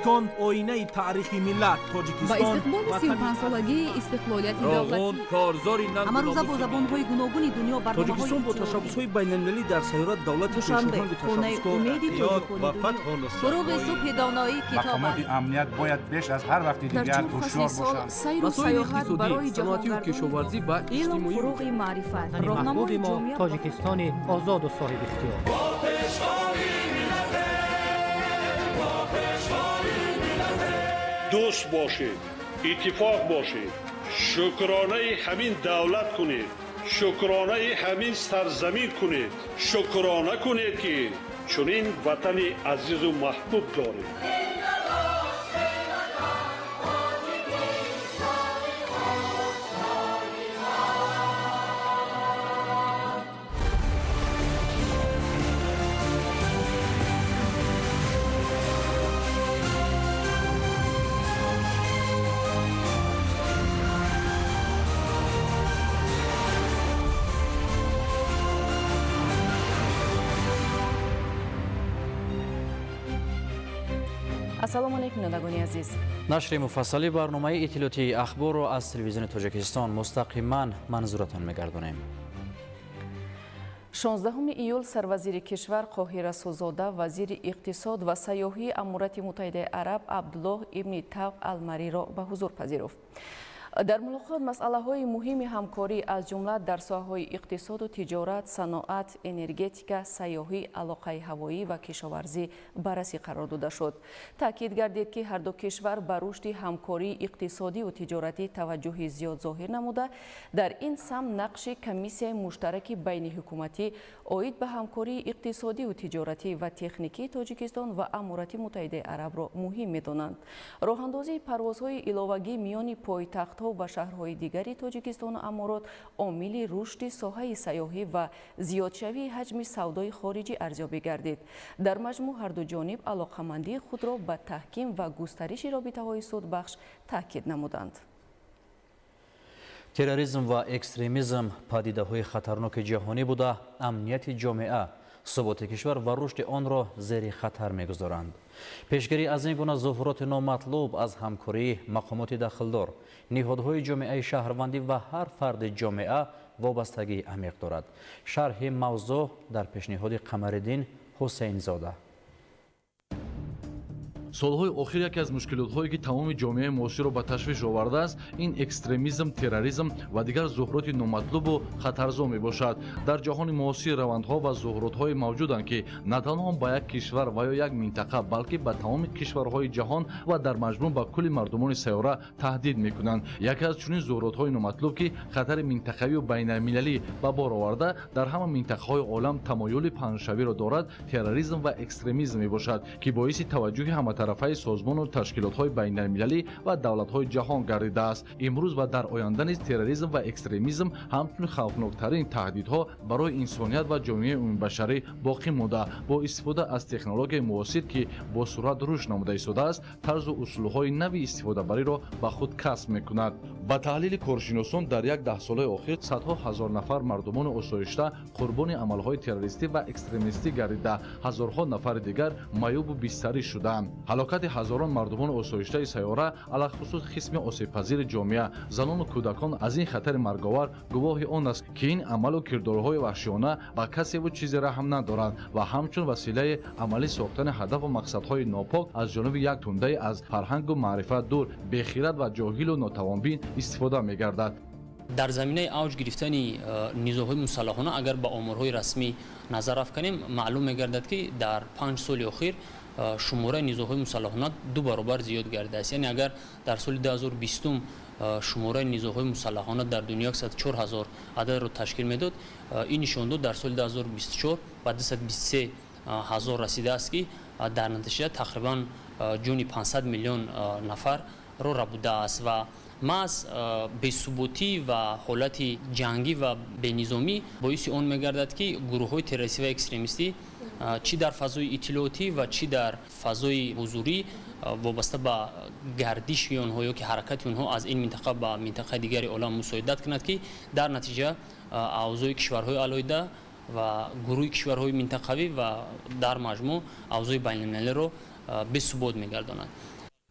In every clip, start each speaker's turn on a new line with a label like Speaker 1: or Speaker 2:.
Speaker 1: Тоҷикон оинаи таърихи миллат. Тоҷикистон
Speaker 2: ба истиқболи 35-солагии истиқлолияти давлатӣ.
Speaker 3: Корзори
Speaker 4: Ҳамарӯза бо забонҳои гуногуни дунё барномаҳои
Speaker 5: Тоҷикистон бо ташаббусҳои байналмилалӣ дар сайёра давлати
Speaker 4: Душанбе,
Speaker 5: пешоҳанги
Speaker 4: хонаи
Speaker 5: ташаббускор
Speaker 4: умеди
Speaker 5: ёд
Speaker 4: тоҷикони
Speaker 5: ва
Speaker 4: дунё.
Speaker 5: фатҳу нусрат.
Speaker 4: Фуруғи субҳи доноӣ китоб
Speaker 6: Мақомоти
Speaker 4: аст.
Speaker 6: амният бояд беш аз ҳар вақти
Speaker 2: Дар
Speaker 6: дигар
Speaker 2: чор фасли
Speaker 6: ҳушёр
Speaker 2: сол
Speaker 6: бошанд.
Speaker 2: сайру
Speaker 5: Масоили
Speaker 2: сайёҳат
Speaker 5: иқтисодӣ,
Speaker 2: барои
Speaker 5: саноатию
Speaker 2: ҷаҳонгардонии
Speaker 5: кишоварзӣ ва
Speaker 4: Илм
Speaker 5: иҷтимоӣ.
Speaker 4: фуруғи маърифат,
Speaker 7: Ватани
Speaker 4: роҳнамои
Speaker 7: маҳбуби мо
Speaker 4: ҷомеа.
Speaker 7: Тоҷикистони озоду соҳибихтиёр.
Speaker 8: Дӯст бошед, иттифоқ бошед, шукронаи ҳамин давлат кунед, шукронаи ҳамин сарзамин кунед, шукрона кунед, ки чунин ватани азизу маҳбуб доред.
Speaker 9: Ассалому алайкум, бинандагони азиз.
Speaker 10: Нашри муфассали барномаи иттилоотии Ахборро аз Телевизиони Тоҷикистон мустақиман манзуратон мегардонем.
Speaker 9: 16 июл сарвазири кишвар Қоҳир Расулзода вазири иқтисод ва сайёҳии Аморати Муттаҳидаи Араб Абдуллоҳ ибни Тавқ Алмариро ба ҳузур пазируфт. Дар мулоқот масъалаҳои муҳими ҳамкорӣ, аз ҷумла дар соҳаҳои иқтисоду тиҷорат, саноат, энергетика, сайёҳӣ, алоқаи ҳавоӣ ва кишоварзӣ баррасӣ қарор дода шуд. Таъкид гардид, ки ҳарду кишвар ба рушди ҳамкории иқтисодиву тиҷоратӣ таваҷҷӯҳи зиёд зоҳир намуда, дар ин самт нақши комиссияи муштараки байниҳукуматӣ оид ба ҳамкории иқтисодиву тиҷоратӣ ва техникии Тоҷикистон ва Аморати Муттаҳидаи Арабро муҳим медонанд. Роҳандозии парвозҳои иловагӣ миёни пойтахтҳо ва шаҳрҳои дигари Тоҷикистону Аморот омили рушди соҳаи сайёҳӣ ва зиёдшавии ҳаҷми савдои хориҷӣ арзёбӣ гардид. Дар маҷмӯъ, ҳарду ҷониб алоқамандии худро ба таҳким ва густариши робитаҳои судбахш таъкид намуданд.
Speaker 10: Терроризм ва экстремизм падидаҳои хатарноки ҷаҳонӣ буда, амнияти ҷомеа, суботи кишвар ва рушди онро зери хатар мегузоранд. Пешгирӣ аз ин гуна зуҳуроти номатлуб аз ҳамкории мақомоти дахлдор, ниҳодҳои ҷомеаи шаҳрвандӣ ва ҳар фарди ҷомеа вобастагии амиқ дорад. Шарҳи мавзӯъ дар пешниҳоди Қамариддин Ҳусейнзода.
Speaker 11: Солҳои охир яке аз мушкилотҳое, ки тамоми ҷомеаи муосирро ба ташвиш овардааст, ин экстремизм, терроризм ва дигар зуҳуроти номатлубу хатарзо мебошад. Дар ҷаҳони муосир равандҳо ва зуҳуротҳое мавҷуданд, ки на танҳо ба як кишвар ва ё як минтақа, балки ба тамоми кишварҳои ҷаҳон ва дар маҷмӯъ ба кулли мардумони сайёра таҳдид мекунанд. Яке аз чунин зуҳуротҳои номатлуб, ки хатари минтақавию байналмилалӣ ба бор оварда, дар ҳама минтақаҳои олам тамоюли паҳншавиро дорад, терроризм ва экстремизм мебошад, ки боиси таваҷҷӯҳи ҳаматарафаи созмону ташкилотҳои байналмилалӣ ва давлатҳои ҷаҳон гардидааст. Имрӯз ва дар оянда низ терроризм ва экстремизм ҳамчун хавфноктарин таҳдидҳо барои инсоният ва ҷомеаи умумибашарӣ боқӣ монда, бо истифода аз технологияи муосир, ки бо суръат рушд намуда истодааст, тарзу усулҳои нави истифодабариро ба худ касб мекунад. Ба таҳлили коршиносон, дар як даҳсолаи охир садҳо ҳазор нафар мардумони осоишта қурбони амалҳои террористӣ ва экстремистӣ гардида, ҳазорҳо нафари дигар маъюбу бистарӣ шудаанд. Ҳалокати ҳазорон мардумони осоиштаи сайёра, алахусус қисми осебпазири ҷомеа, занону кӯдакон, аз ин хатари марговар гувоҳи он аст, ки ин амалу кирдорҳои ваҳшиёна ба касеву чизе раҳм надоранд ва ҳамчун василаи амалӣ сохтани ҳадафу мақсадҳои нопок аз ҷониби як тундаи аз фарҳангу маърифат дур, бехират ва ҷоҳилу нотавонбин истифода мегардад.
Speaker 12: Дар заминаи авҷ гирифтани низоъҳои мусаллаҳона, агар ба оморҳои расмӣ назар афканем, маълум мегардад, ки дар 5 соли охир шумораи низоъҳои мусаллаҳона ду баробар зиёд гардидааст. Яъне агар дар соли 2020 шумораи низоъҳои мусаллаҳона дар дунё 104 ҳазор ададро ташкил медод, ин нишондод дар соли 2024 ба 223 ҳазор расидааст, ки дар натиҷа тақрибан ҷони 500 миллион нафарро рабудааст. Ва маҳз бесуботӣ ва ҳолати ҷангӣ ва бенизомӣ боиси он мегардад, ки гурӯҳҳои террористӣ ва экстремистӣ чӣ дар фазои иттилоотӣ ва чӣ дар фазои ҳузурӣ вобаста ба гардиши онҳо ё ки ҳаракати онҳо аз ин минтақа ба минтақаи дигари олам мусоидат кунад, ки дар натиҷа авзои кишварҳои алоҳида ва гурӯҳи кишварҳои минтақавӣ ва дар маҷмӯъ авзои байналмилалиро бесубот мегардонад.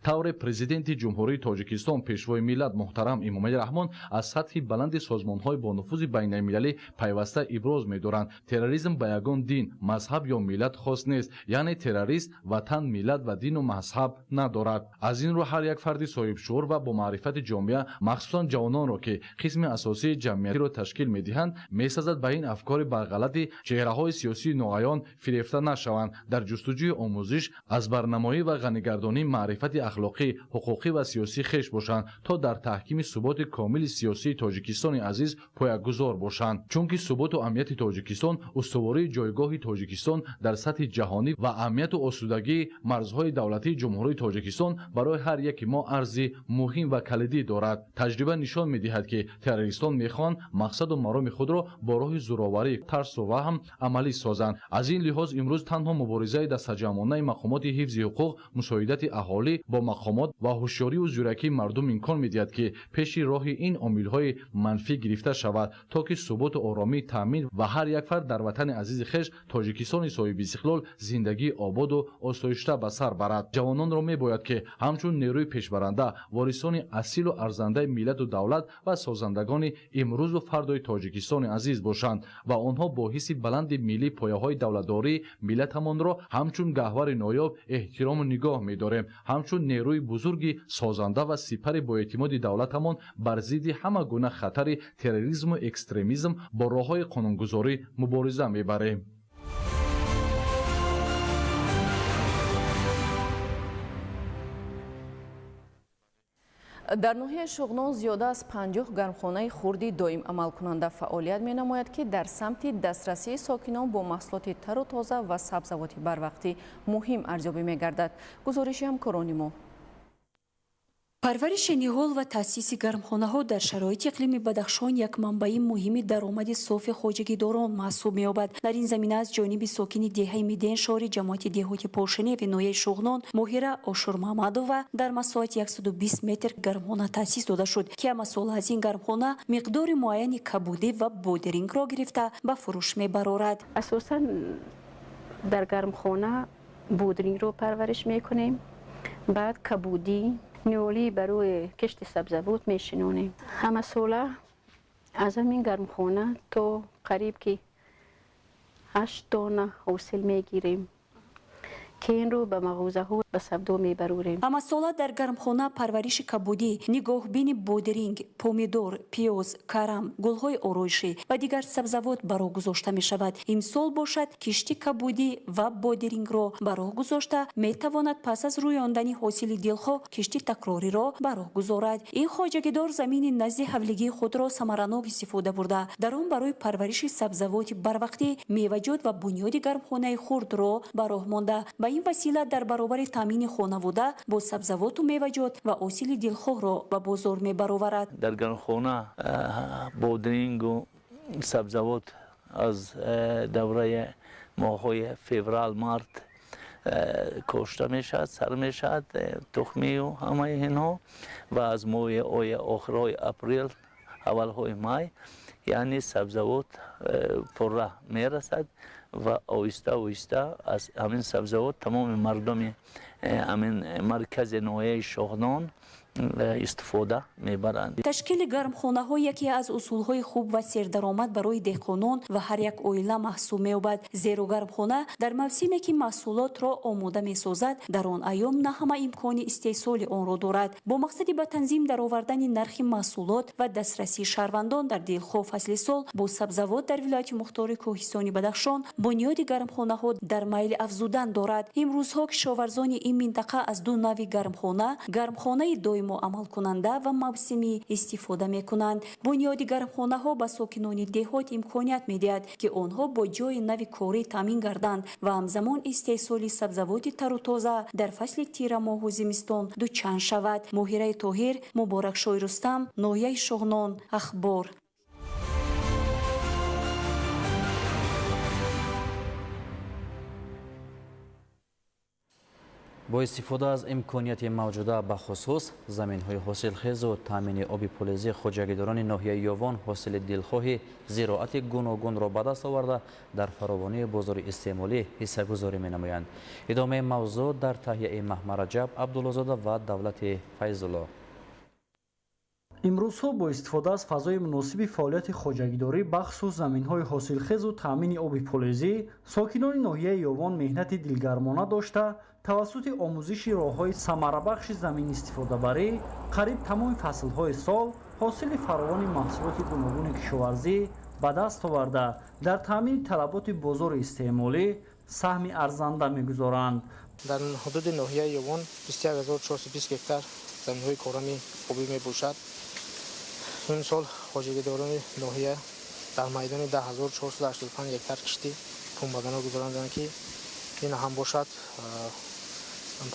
Speaker 11: Тавре президенти Ҷумҳурии Тоҷикистон, пешвои миллат муҳтарам Эмомалӣ Раҳмон аз сатҳи баланди созмонҳои бонуфузи байналмилалӣ пайваста иброз медоранд, терроризм ба ягон дин, мазҳаб ё миллат хос нест, яъне террорист ватан, миллат ва дину мазҳаб надорад. Аз ин рӯ ҳар як фарди соҳибшуур ва бо маърифати ҷомеа, махсусан ҷавононро, ки қисми асосии ҷамъиятиро ташкил медиҳанд, месазад ба ин афкори барғалати чеҳраҳои сиёсии ноаён фирефта нашаванд, дар ҷустуҷӯи омӯзиш аз барнамоӣ ва ғанигардонии маърифати ахлоқӣ, ҳуқуқӣ ва сиёсӣ хеш бошанд, то дар таҳкими суботи комили сиёсии Тоҷикистони азиз поягузор бошанд. Чунки суботу амнияти Тоҷикистон, устувории ҷойгоҳи Тоҷикистон дар сатҳи ҷаҳонӣ ва амнияту осудагии марзҳои давлатии Ҷумҳурии Тоҷикистон барои ҳар яки мо арзи муҳим ва калидӣ дорад. Таҷриба нишон медиҳад, ки террористон мехоҳанд мақсаду мароми худро бо роҳи зӯроварӣ, тарсу ваҳм амалӣ созанд. Аз ин лиҳоз имрӯз танҳо муборизаи дастаҷамъонаи мақомоти ҳифзи ҳуқуқ, мусоидати аҳолӣ бо мақомот ва ҳушёриву зӯракии мардум имкон медиҳад, ки пеши роҳи ин омилҳои манфӣ гирифта шавад, то ки суботу оромӣ таъмин ва ҳар як фард дар ватани азизи хеш Тоҷикистони соҳибистиқлол зиндагии ободу осоишта ба сар барад. Ҷавононро мебояд, ки ҳамчун нерӯи пешбаранда, ворисони асилу арзандаи миллату давлат ва созандагони имрӯзу фардои Тоҷикистони азиз бошанд ва онҳо бо ҳисси баланди миллӣ пояҳои давлатдории миллатамонро ҳамчун гаҳвари ноёб эҳтирому нигоҳ медорем, ҳамчун нерӯи бузурги созанда ва сипари боэътимоди давлатамон бар зидди ҳама гуна хатари терроризму экстремизм бо роҳҳои қонунгузорӣ мубориза мебарем.
Speaker 9: Дар ноҳияи Шуғнон зиёда аз 50 гармхонаи хурди доим амалкунанда фаъолият менамояд, ки дар самти дастрасии сокинон бо маҳсулоти тару тоза ва сабзавоти барвақтӣ муҳим арзёбӣ мегардад. Гузориши ҳамкорони мо.
Speaker 3: Парвариши ниҳол ва таъсиси гармхонаҳо дар шароити иқлими Бадахшон як манбаи муҳими даромади софи хоҷагидорон маҳсуб меёбад. Дар ин замина аз ҷониби сокини деҳаи Миден шоҳри ҷамоати деҳоти Поршаневи ноҳияи Шуғнон Моҳира Ошурмаҳмадова дар масоҳати 120 метр гармхона таъсис дода шуд, ки ҳамасола аз ин гармхона миқдори муайяни кабудӣ ва бодирингро гирифта ба фурӯш мебарорад.
Speaker 6: Асосан дар гармхона бодирингро парвариш мекунем, баъд кабудӣ, ниҳолӣ барои кишти сабзавот мешинонем. Ҳамасола аз ҳамин гармхона то қариб ки 8 тонна ҳосил мегирем, ки инро ба мағозаҳо ба савдо мебарорем.
Speaker 3: Ҳамасола дар гармхона парвариши кабудӣ, нигоҳбини бодиринг, помидор, пиёз, карам, гулҳои ороишӣ ва дигар сабзавот ба роҳ гузошта мешавад. Имсол бошад кишти кабудӣ ва бодирингро ба роҳ гузошта метавонад пас аз рӯёндани ҳосили дилхоҳ кишти такрориро ба роҳ гузорад. Ин хоҷагидор замини назди ҳавлигии худро самаранок истифода бурда, дар он барои парвариши сабзавоти барвақтӣ, меваҷот ва бунёди гармхонаи хурдро ба роҳ монда. Ба ин васила дар баробари таъмини хонавода бо сабзавоту меваҷот ва ҳосили дилхоҳро ба бозор мебароварад.
Speaker 13: Дар гармхона бодирингу сабзавот аз давраи моҳҳои феврал, март кошта мешавад, сар мешавад, тухмию ҳамаи инҳо, ва аз моҳи охирҳои апрел, аввалҳои май, яъне сабзавот пурра мерасад ва оҳиста оҳиста аз ҳамин сабзавот тамоми мардуми ҳамин маркази ноҳияи Шоҳнон истифода мебаранд.
Speaker 3: Ташкили гармхонаҳо яке аз усулҳои хуб ва сердаромад барои деҳқонон ва ҳар як оила маҳсуб меёбад, зеро гармхона дар мавсиме ки маҳсулотро омода месозад, дар он айём на ҳама имкони истеҳсоли онро дорад. Бо мақсади ба танзим даровардани нархи маҳсулот ва дастрасии шаҳрвандон дар дилхоҳ фасли сол бо сабзавот дар вилояти мухтори Кӯҳистони Бадахшон бунёди гармхонаҳо дар майли афзудан дорад. Имрӯзҳо кишоварзони ин минтақа аз ду нави гармхона, гармхонаи доимо амалкунанда ва мавсимӣ истифода мекунанд. Бунёди гармхонаҳо ба сокинони деҳот имконият медиҳад, ки онҳо бо ҷойи нави корӣ таъмин гарданд ва ҳамзамон истеҳсоли сабзавоти тару тоза дар фасли тирамоҳу зимистон дучанд шавад. Моҳираи Тоҳир, Муборакшоҳи Рустам, ноҳияи Шоҳнон, Ахбор.
Speaker 10: Бо истифода аз имконияти мавҷуда, бахусус заминҳои ҳосилхезу таъмини оби полезӣ, хоҷагидорони ноҳияи Ёвон ҳосили дилхоҳи зироати гуногунро ба даст оварда, дар фаровонии бозори истеъмолӣ ҳиссагузорӣ менамоянд. Идомаи мавзӯъ дар таҳияи Маҳмараҷаб Абдуллозода ва Давлати Файзулло.
Speaker 14: Имрӯзҳо бо истифода аз фазои муносиби фаъолияти хоҷагидорӣ, бахусус заминҳои ҳосилхезу таъмини оби полезӣ, сокинони ноҳияи Ёвон меҳнати дилгармона дошта, тавассути омӯзиши роҳҳои самарабахши заминистифодабарӣ қариб тамоми фаслҳои сол ҳосили фаровони маҳсулоти гуногуни кишоварзӣ ба даст оварда, дар таъмини талаботи бозори истеъмолӣ саҳми арзанда мегузоранд.
Speaker 15: Дар ҳудуди ноҳияи Ёвон 21420 гектар заминҳои корами обӣ мебошад. Ин сол хоҷагидорони ноҳия дар майдони 10485 гектар кишти пунбадано гузаронданд, ки ин ҳам бошад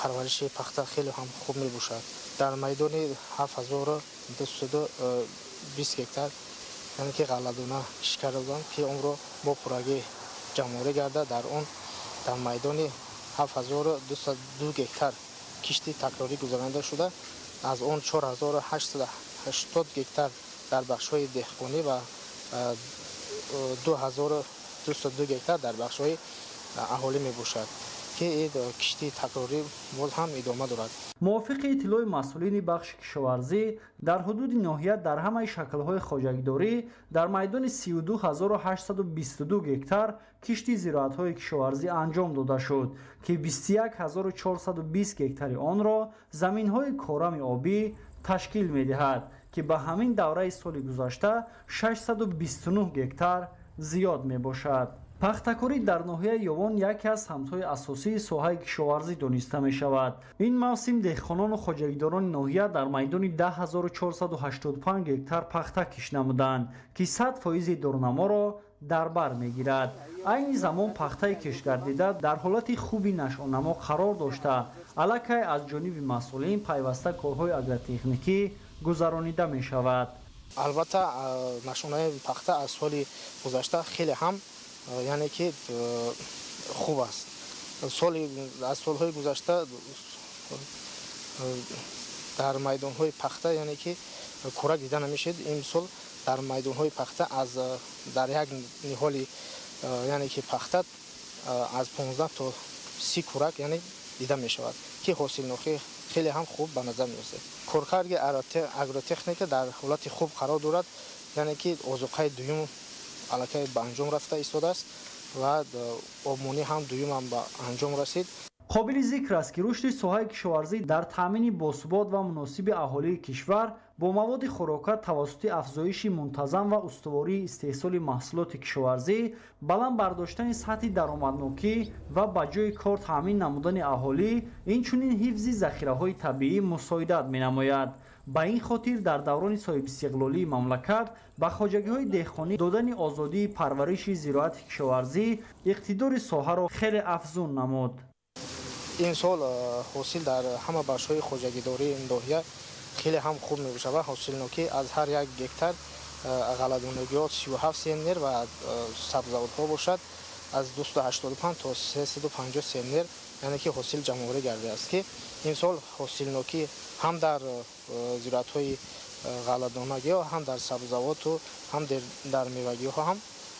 Speaker 15: парвариши пахта хеле ҳам хуб мебошад. Дар майдони 7220 гектар, яъне ки ғалладона кишт карда буданд, ки онро бо пуррагӣ ҷамъоварӣ гарда. Дар он дар майдони 7202 гектар кишти такрорӣ гузаронида шуда, аз он 4880 гектар дар бахшҳои деҳқонӣ ва 2202 гектар дар бахшҳои аҳолӣ мебошад, ки ин кишти такрорӣ боз ҳам идома дорад.
Speaker 14: Мувофиқи иттилои масъулини бахши кишоварзӣ, дар ҳудуди ноҳия дар ҳамаи шаклҳои хоҷагидорӣ дар майдони 32822 гектар кишти зироатҳои кишоварзӣ анҷом дода шуд, ки 21420 гектари онро заминҳои корами обӣ ташкил медиҳад, ки ба ҳамин давраи соли гузашта 629 гектар зиёд мебошад. Пахтакорӣ дар ноҳияи Ёвон яке аз самтҳои асосии соҳаи кишоварзӣ дониста мешавад. Ин мавсим деҳқонону хоҷагидорони ноҳия дар майдони 10485 гектар пахта кишт намуданд, ки 100 фоизи дорунаморо дар бар мегирад. Айни замон пахтаи киштгардида дар ҳолати хуби нашъунамо қарор дошта, аллакай аз ҷониби масъулин пайваста корҳои агротехникӣ гузаронида мешавад.
Speaker 15: Албатта, нашъунаи пахта аз соли гузашта хеле ҳам, яъне ки хуб аст. Аз солҳои гузашта дар майдонҳои пахта, яъне ки кӯрак дида намешид. Имсол дар майдонҳои пахта аз дар як ниҳоли, яъне ки пахта, аз 15 то 30 кӯрак, яъне дида мешавад, ки ҳосилнокӣ хеле ҳам хуб ба назар мерасад. Коркарди агротехника дар ҳолати хуб қарор дорад, яъне ки озуқаи дуюм аллакай ба анҷом рафта истодааст ва обмонӣ ҳам дуюм ҳам ба анҷом расид.
Speaker 14: Қобили зикр аст, ки рушди соҳаи кишоварзӣ дар таъмини босубот ва муносиби аҳолии кишвар бо маводи хӯрока тавассути афзоиши мунтазам ва устувории истеҳсоли маҳсулоти кишоварзӣ, баланд бардоштани сатҳи даромаднокӣ ва ба ҷои кор таъмин намудани аҳолӣ, инчунин ҳифзи захираҳои табиӣ мусоидат менамояд. Ба ин хотир дар даврони соҳибистиқлолии мамлакат ба хоҷагиҳои деҳқонӣ додани озодии парвариши зироати кишоварзӣ иқтидори соҳаро хеле афзун намуд.
Speaker 15: Ин сол ҳосил дар ҳама бахшҳои хоҷагидории ноҳия хеле ҳам хуб мебошад ва ҳосилнокӣ аз ҳар як гектар ғалладонагиҳо 37 центнер ва сабзавотҳо бошад аз 285 то 350 центнер, яъне ки ҳосил ҷамъоварӣ гардидааст, ки имсол ҳосилнокӣ ҳам дар зироатҳои ғалладонагиҳо, ҳам дар сабзавоту ҳам дар мевагиҳо ҳам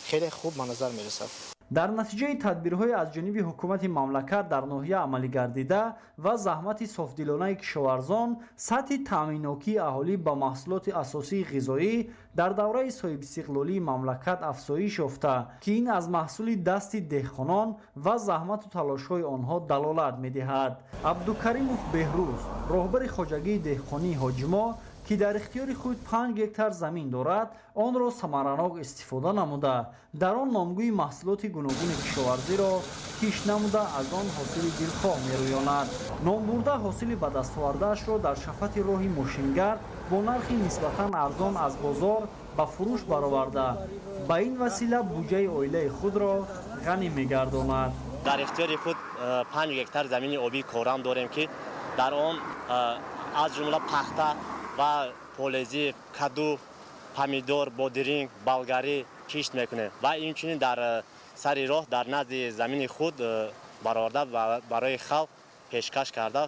Speaker 15: хеле хуб ба назар мерасад.
Speaker 14: Дар натиҷаи тадбирҳои аз ҷониби ҳукумати мамлакат дар ноҳия амалӣ гардида ва заҳмати софдилонаи кишоварзон, сатҳи таъминнокии аҳолӣ ба маҳсулоти асосии ғизоӣ дар давраи соҳибистиқлолии мамлакат афзоиш ёфта, ки ин аз маҳсули дасти деҳқонон ва заҳмату талошҳои онҳо далолат медиҳад. Абдукаримов Беҳрӯз, роҳбари хоҷагии деҳқонии Ҳоҷимо, ки дар ихтиёри худ 5 гектар замин дорад, онро самаранок истифода намуда, дар он номгӯи маҳсулоти гуногуни кишоварзиро кишт намуда, аз он ҳосили дилхоҳ мерӯёнад. Номбурда ҳосили ба дастовардаашро дар шафати роҳи мошингард бо нархи нисбатан арзон аз бозор ба фурӯш бароварда, ба ин васила буҷаи оилаи худро ғанӣ мегардонад.
Speaker 16: Дар ихтиёри худ 5 гектар замини обии корам дорем, ки дар он аз ҷумла пахта ва полезӣ, каду, помидор, бодиринг, болгарӣ кишт мекунем ва инчунин дар сари роҳ дар назди замини худ бароварда барои халқ пешкаш. Пешкаш карда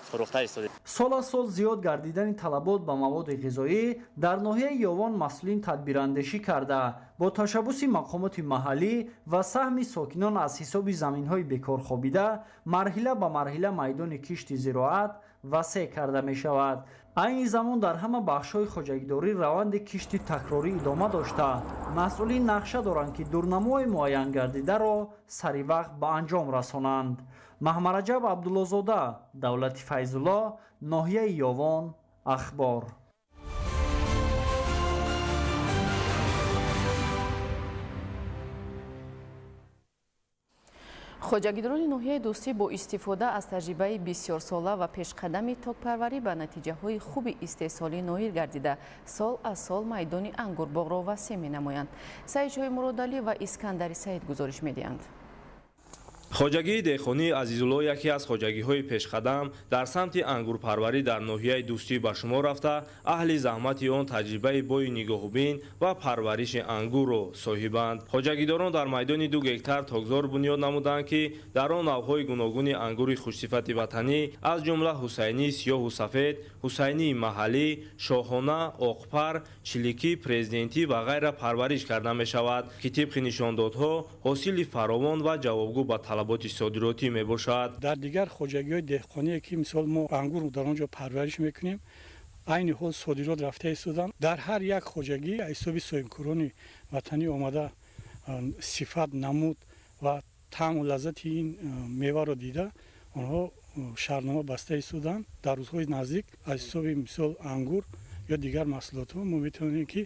Speaker 16: фурӯхта истодем.
Speaker 14: Сол аз сол зиёд гардидани талабот ба маводи ғизоӣ дар ноҳияи Ёвон масъулин тадбирандешӣ карда, бо ташаббуси мақомоти маҳаллӣ ва саҳми сокинон аз ҳисоби заминҳои бекор хобида марҳила ба марҳила майдони кишти зироат васеъ карда мешавад. Айни замон дар ҳама бахшҳои хоҷагидорӣ раванди кишти такрорӣ идома дошта, масъулин нақша доранд, ки дурнамои муайян гардидаро сари вақт ба анҷом расонанд. Маҳмараҷаб Абдуллозода, Давлати Файзулло, ноҳияи Ёвон, Ахбор.
Speaker 9: Хоҷагидорони ноҳияи Дӯстӣ бо истифода аз таҷрибаи бисёрсола ва пешқадами токпарварӣ ба натиҷаҳои хуби истеҳсолӣ ноил гардида, сол аз сол майдони ангурбоғро васеъ менамоянд. Саидшоҳи Муродалӣ ва Искандари Саид гузориш медиҳанд.
Speaker 17: Хоҷагии деҳқонии Азизулло яке аз хоҷагиҳои пешқадам дар самти ангурпарварӣ дар ноҳияи Дӯстӣ ба шумор рафта, аҳли заҳмати он таҷрибаи бои нигоҳубин ва парвариши ангурро соҳибанд. Хоҷагидорон дар майдони 2 гектар токзор бунёд намуданд, ки дар он навъҳои гуногуни ангури хушсифати ватанӣ, аз ҷумла ҳусайнии сиёҳу сафед, ҳусайнии маҳаллӣ, шоҳона, оқпар, чиликӣ, президентӣ ва ғайра парвариш карда мешавад, ки тибқи нишондодҳо ҳосили фаровон ва ҷавобгӯ ба талаботи содиротӣ мебошад.
Speaker 18: Дар дигар хоҷагиҳои деҳқоние, ки мисол мо ангур дар он ҷо парвариш мекунем, айни ҳол содирот рафта истоданд. Дар ҳар як хоҷагӣ ҳисоби соҳибкорони ватанӣ омада сифат, намуд ва таъму лаззати ин меваро дида, онҳо шаҳрнома баста истоданд. Дар рӯзҳои наздик аз ҳисоби мисол ангур ё дигар маҳсулотҳо мо метавонем, ки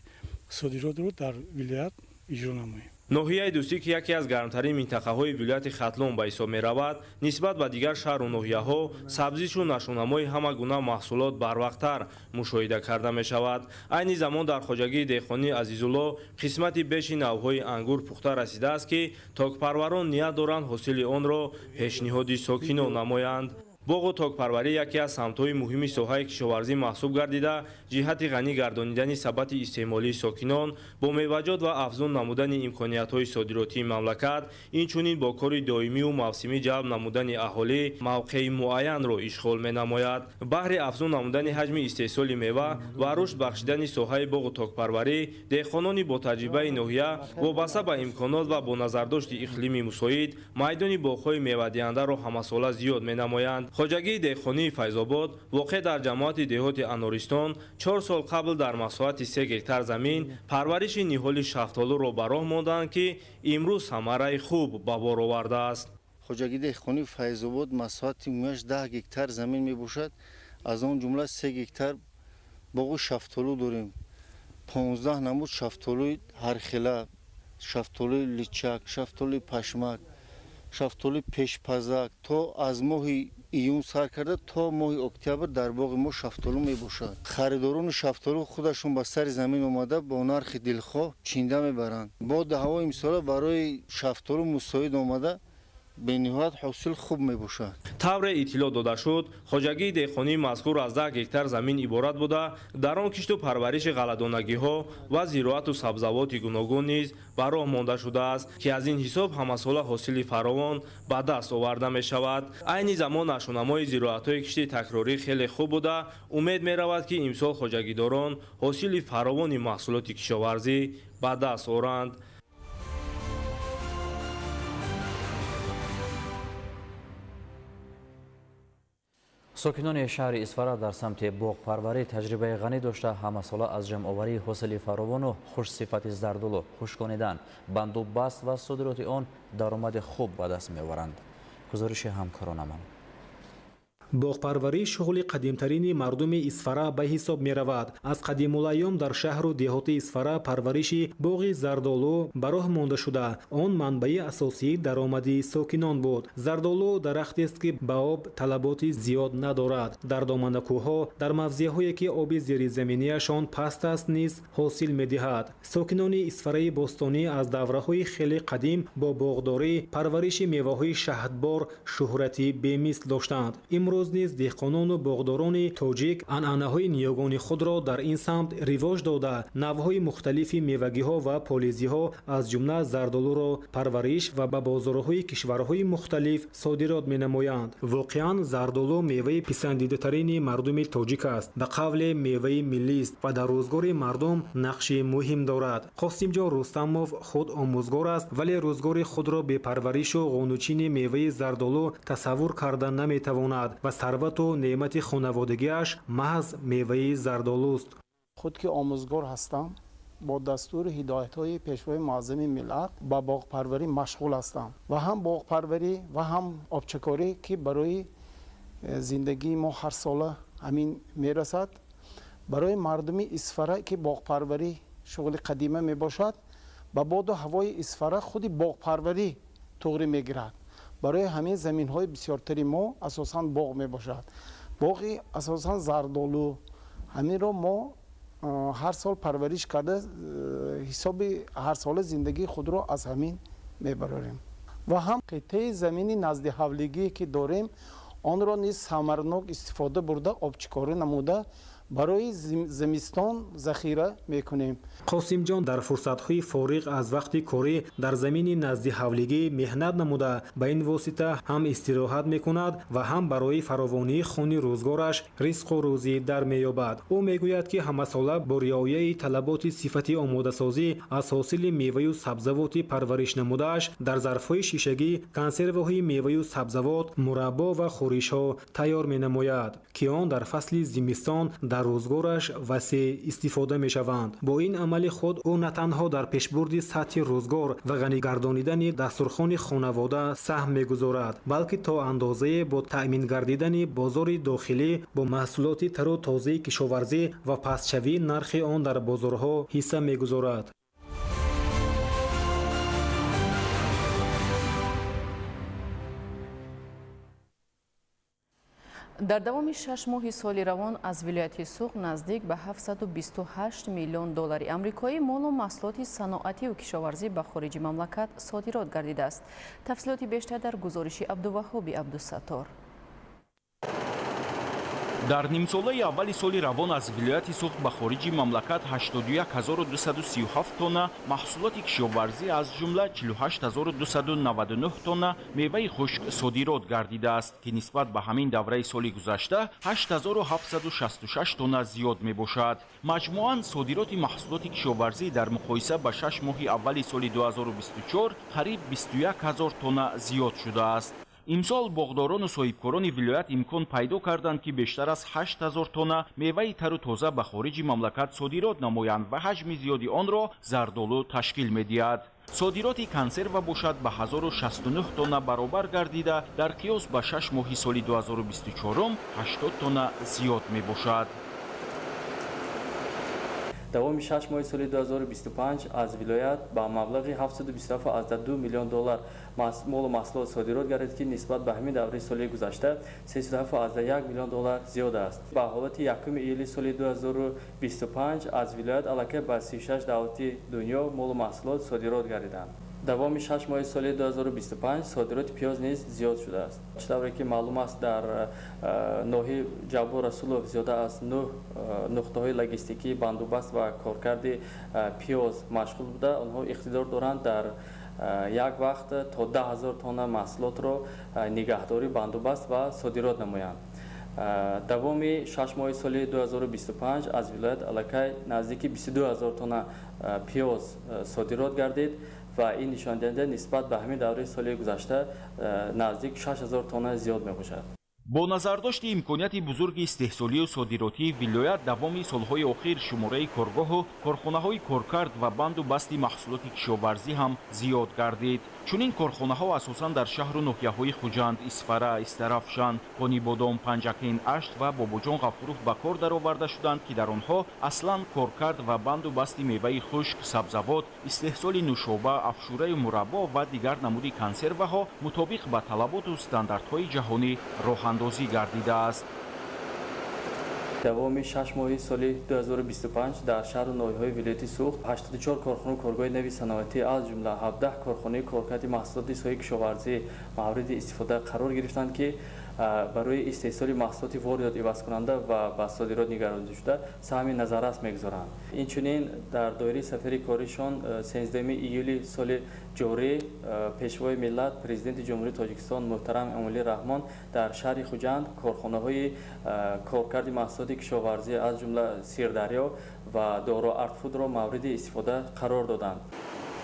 Speaker 18: содиротро дар вилоят иҷро намоем.
Speaker 17: Ноҳияи Дӯстӣ, ки яке аз гармтарин минтақаҳои вилояти Хатлон ба ҳисоб меравад, нисбат ба дигар шаҳру ноҳияҳо сабзишу нашъунамои ҳама гуна маҳсулот барвақттар мушоҳида карда мешавад. Айни замон дар хоҷагии деҳқонии Азизулло қисмати беши навъҳои ангур пухта расидааст, ки токпарварон ният доранд ҳосили онро пешниҳоди сокинон намоянд. Боғу токпарварӣ яке аз самтҳои муҳими соҳаи кишоварзӣ маҳсуб гардида, ҷиҳати ғанӣ гардонидани сабати истеъмолии сокинон бо меваҷот ва афзун намудани имкониятҳои содиротии мамлакат, инчунин бо кори доимию мавсимӣ ҷалб намудани аҳолӣ мавқеи муайянро ишғол менамояд. Баҳри афзун намудани ҳаҷми истеҳсоли мева ва рушд бахшидани соҳаи боғу токпарварӣ, деҳқонони бо таҷрибаи ноҳия вобаста ба имконот ва бо назардошти иқлими мусоид майдони боғҳои мевадиҳандаро ҳамасола зиёд менамоянд. Хоҷагии деҳқонии Файзобод воқеъ дар ҷамоати деҳоти Анористон 4 сол қабл дар масоҳати 3 гектар замин парвариши ниҳоли шафтолуро ба роҳ монданд, ки имрӯз самараи хуб ба бор овардааст.
Speaker 19: Хоҷагии деҳқонии Файзобод масоҳати умумиаш 10 гектар замин мебошад. Аз он ҷумла 3 гектар боғи шафтолу дорем. 15 намуд шафтолуи ҳархела, шафтолуи личак, шафтолуи пашмак, шафтолуи пешпазак то аз моҳи июн сар карда то моҳи октябр дар боғи мо шафтолу мебошад. Харидорони шафтолу худашон ба сари замин омада бо нархи дилхоҳ чинда мебаранд. Боду ҳаво имсола барои шафтолу мусоид омада, бениҳоят ҳосил хуб мебошад.
Speaker 17: Тавре иттилоъ дода шуд, хоҷагии деҳқонии мазкур аз 10 гектар замин иборат буда, дар он кишту парвариши ғалладонагиҳо ва зироату сабзавоти гуногун низ ба роҳ монда шудааст, ки аз ин ҳисоб ҳамасола ҳосили фаровон ба даст оварда мешавад. Айни замон нашъунамои зироатҳои кишти такрорӣ хеле хуб буда, умед меравад, ки имсол хоҷагидорон ҳосили фаровони маҳсулоти кишоварзӣ ба даст оранд.
Speaker 10: Сокинони шаҳри Исфара дар самти боғпарварӣ таҷрибаи ғанӣ дошта, ҳамасола аз ҷамъоварии ҳосили фаровону хушсифати зардолу, хушконидан, бандубаст ва содироти он даромади хуб ба даст меоваранд. Гузориши ҳамкоронамон.
Speaker 20: Боғпарварӣ шуғли қадимтарини мардуми Исфара ба ҳисоб меравад. Аз қадимулайём дар шаҳру деҳоти Исфара парвариши боғи зардолу ба роҳ монда шуда. Он манбаи асосии даромади сокинон буд. Зардолу дарахтест, ки ба об талаботи зиёд надорад. Дар доманакӯҳҳо, дар мавзеъҳое, ки оби зеризаминияшон паст аст, низ ҳосил медиҳад. Сокинони Исфараи бостонӣ аз давраҳои хеле қадим бо боғдорӣ, парвариши меваҳои шаҳдбор шӯҳрати бемисл доштанд. Имрӯз Имрӯз низ деҳқонону боғдорони тоҷик анъанаҳои ниёгони худро дар ин самт ривоҷ дода, навъҳои мухталифи мевагиҳо ва полизиҳо, аз ҷумла зардолуро парвариш ва ба бозорҳои кишварҳои мухталиф содирот менамоянд. Воқеан, зардолу меваи писандидатарини мардуми тоҷик аст. Ба қавле, меваи миллист ва дар рӯзгори мардум нақши муҳим дорад. Қосимҷон Рустамов худ омӯзгор аст, вале рӯзгори худро бепарваришу ғунучини меваи зардолу тасаввур карда наметавонад ва сарвату неъмати хонаводагиаш маҳз меваи зардолуст.
Speaker 21: Худ ки омӯзгор ҳастам, бо дастуру ҳидоятҳои Пешвои муаззами миллат ба боғпарварӣ машғул ҳастам ва ҳам боғпарварӣ ва ҳам обчакорӣ, ки барои зиндагии мо ҳарсола ҳамин мерасад. Барои мардуми Исфара, ки боғпарварӣ шуғли қадима мебошад, ба боду ҳавои Исфара худи боғпарварӣ туғрӣ мегирад. Барои ҳамин заминҳои бисёртари мо асосан боғ мебошад. Боғи асосан зардолу. Ҳаминро мо ҳар сол парвариш карда, ҳисоби ҳарсола зиндагии худро аз ҳамин мебарорем. Ва ҳам қитъаи замини назди ҳавлигие, ки дорем, онро низ самарнок истифода бурда, обчикорӣ намуда, барои зимистон захира мекунем.
Speaker 20: Қосимҷон дар фурсатҳои фориғ аз вақти корӣ дар замини назди ҳавлигӣ меҳнат намуда, ба ин восита ҳам истироҳат мекунад ва ҳам барои фаровонии хони рӯзгораш ризқу рӯзӣ дар меёбад. Ӯ мегӯяд, ки ҳамасола бо риояи талаботи сифати омодасозӣ аз ҳосили меваю сабзавоти парвариш намудааш дар зарфҳои шишагӣ консерваҳои меваю сабзавот, мураббо ва хӯришҳо тайёр менамояд, ки он дар фасли зимистон дар рӯзгораш васеъ истифода мешаванд. Бо ин амали худ ӯ на танҳо дар пешбурди сатҳи рӯзгор ва ғанигардонидани дастурхони хонавода саҳм мегузорад, балки то андозае бо таъмин гардидани бозори дохилӣ бо маҳсулоти тару тозаи кишоварзӣ ва пастшавии нархи он дар бозорҳо ҳисса мегузорад.
Speaker 9: Дар давоми 6 моҳи соли равон аз вилояти Суғд наздик ба 728 миллион доллари амрикоӣ молу маҳсулоти саноативу кишоварзӣ ба хориҷи мамлакат содирот гардидааст. Тафсилоти бештар дар гузориши Абдуваҳҳоби Абдусаттор.
Speaker 22: Дар нимсолаи аввали соли равон аз вилояти Суғд ба хориҷи мамлакат 81237 тонна маҳсулоти кишоварзӣ, аз ҷумла 48299 тонна меваи хушк содирот гардидааст, ки нисбат ба ҳамин давраи соли гузашта 8766 тонна зиёд мебошад. Маҷмӯан содироти маҳсулоти кишоварзӣ дар муқоиса ба 6 моҳи аввали соли 2024 қариб 21 000 тонна зиёд шудааст. Имсол боғдорону соҳибкорони вилоят имкон пайдо карданд, ки бештар аз 8000 тонна меваи тару тоза ба хориҷи мамлакат содирот намоянд ва ҳаҷми зиёди онро зардолу ташкил медиҳад. Содироти консерва бошад ба 1069 тонна баробар гардида, дар қиёс ба 6 моҳи соли 2024 80 тонна зиёд мебошад.
Speaker 23: Давоми 6 моҳи соли 2025 аз вилоят ба маблағи 727,2 миллион доллар молу маҳсулот содирот гардид, ки нисбат ба ҳамин давраи соли гузашта 37,1 миллион доллар зиёд аст. Ба ҳолати 1 июли соли 2025 аз вилоят аллакай ба 36 давлати дунё молу маҳсулот содирот гардиданд. Давоми 6 моҳи соли 2025 содироти пиёз низ зиёд шудааст. Чӣ тавре ки маълум аст, дар ноҳияи Ҷаббор Расулов зиёда аз 9 нуқтаҳои логистикӣ, бандубаст ва коркарди пиёз машғул буда, онҳо иқтидор доранд дар як вақт то 10 000 тонна маҳсулотро нигаҳдорӣ, бандубаст ва содирот намоянд. Давоми 6 моҳи соли 2025 аз вилоят аллакай наздики 22 000 тонна пиёз содирот гардид ва ин нишондиҳанда нисбат ба ҳамин давраи соли гузашта наздик 6000 тонна зиёд мебошад.
Speaker 22: Бо назардошти имконияти бузурги истеҳсолию содиротии вилоят, давоми солҳои охир шумораи коргоҳу корхонаҳои коркард ва банду басти маҳсулоти кишоварзӣ ҳам зиёд гардид. Чунин корхонаҳо асосан дар шаҳру ноҳияҳои Хуҷанд, Исфара, Истарафшан, Конибодом, Панҷакент, Ашт ва Бобоҷон Ғафуров ба кор дароварда шуданд, ки дар онҳо аслан коркард ва банду басти меваи хушк, сабзавот, истеҳсоли нӯшоба, афшураю мураббо ва дигар намуди консерваҳо мутобиқ ба талаботу стандартҳои ҷаҳонӣ роҳандозӣ гардидааст.
Speaker 23: Давоми 6 моҳи соли 2025 дар шаҳру ноҳияҳои вилояти Суғд 84 корхону коргоҳи нави саноатӣ, аз ҷумла 17 корхонаи коркарди маҳсулоти соҳаи кишоварзӣ мавриди истифода қарор гирифтанд, ки Барои истеҳсоли маҳсулоти воридот ивазкунанда ва ба содирот нигаронида шуда саҳми назаррас мегузоранд. Инчунин дар доираи сафари коришон 13 июли соли ҷорӣ Пешвои миллат, Президенти Ҷумҳурии Тоҷикистон муҳтарам Эмомалӣ Раҳмон дар шаҳри Хуҷанд корхонаҳои коркарди маҳсулоти кишоварзӣ, аз ҷумла Сирдарё ва Доро Артфудро мавриди истифода қарор доданд.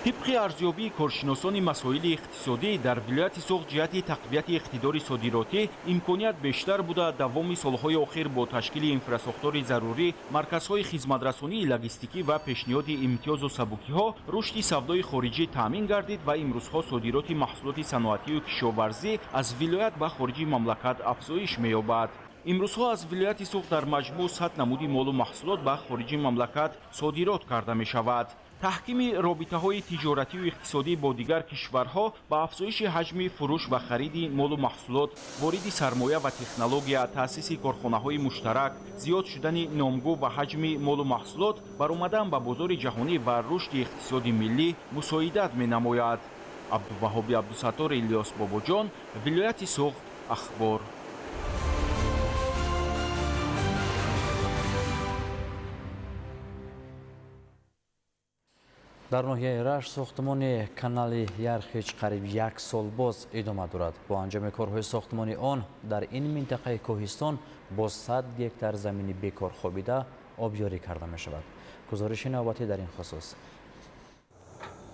Speaker 22: Тибқи арзёбии коршиносони масоили иқтисодӣ, дар вилояти Суғд ҷиҳати тақвияти иқтидори содиротӣ имконият бештар буда, давоми солҳои охир бо ташкили инфрасохтори зарурӣ, марказҳои хизматрасонии логистикӣ ва пешниҳоди имтиёзу сабукиҳо рушди савдои хориҷӣ таъмин гардид ва имрӯзҳо содироти маҳсулоти саноатию кишоварзӣ аз вилоят ба хориҷи мамлакат афзоиш меёбад. Имрӯзҳо аз вилояти Суғд дар маҷмӯъ 100 намуди молу маҳсулот ба хориҷи мамлакат содирот карда мешавад. Таҳкими робитаҳои тиҷоратию иқтисодӣ бо дигар кишварҳо ба афзоиши ҳаҷми фурӯш ва хариди молу маҳсулот, вориди сармоя ва технология, таъсиси корхонаҳои муштарак, зиёд шудани номгӯ ва ҳаҷми молу маҳсулот, баромадан ба бозори ҷаҳонӣ ва рушди иқтисоди миллӣ мусоидат менамояд. Абдуваҳоби Абдусаттор, Илёс Бобоҷон, вилояти Суғд, Ахбор.
Speaker 10: Дар ноҳияи Рашт сохтмони канали Ярхич қариб як сол боз идома дорад. Бо анҷоми корҳои сохтмони он дар ин минтақаи кӯҳистон бо 100 гектар замини бекор хобида обёрӣ карда мешавад. Гузориши навбатӣ дар ин хусус.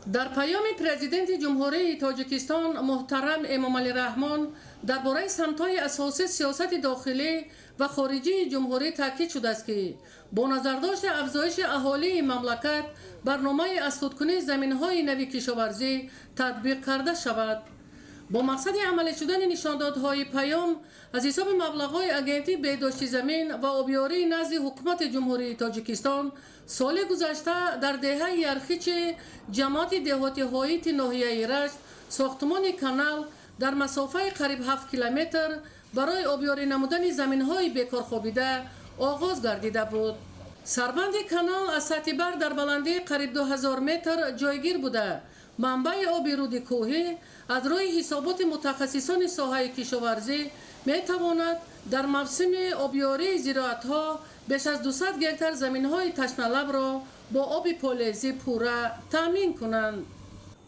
Speaker 1: Дар паёми Президенти Ҷумҳурии Тоҷикистон муҳтарам Эмомалӣ Раҳмон дар бораи самтҳои асосии сиёсати дохилӣ ва хориҷии ҷумҳурӣ таъкид шудааст, ки бо назардошти афзоиши аҳолии мамлакат барномаи аз худкунии заминҳои нави кишоварзӣ татбиқ карда шавад. Бо мақсади амалӣ шудани нишондодҳои паём аз ҳисоби маблағҳои Агентии беҳдошти замин ва обёрии назди Ҳукумати Ҷумҳурии Тоҷикистон соли гузашта дар деҳаи Ярхичи ҷамоати деҳоти Ҳоити ноҳияи Рашт сохтмони канал дар масофаи қариб 7 километр барои обёрӣ намудани заминҳои бекорхобида оғоз гардида буд. Сарбанди канал аз сатҳи баҳр дар баландии қариб 2000 метр ҷойгир буда, манбаи оби руди кӯҳӣ аз рӯи ҳисоботи мутахассисони соҳаи кишоварзӣ метавонад дар мавсими обёрии зироатҳо беш аз 200 гектар заминҳои ташналабро бо оби полезӣ пурра таъмин кунанд.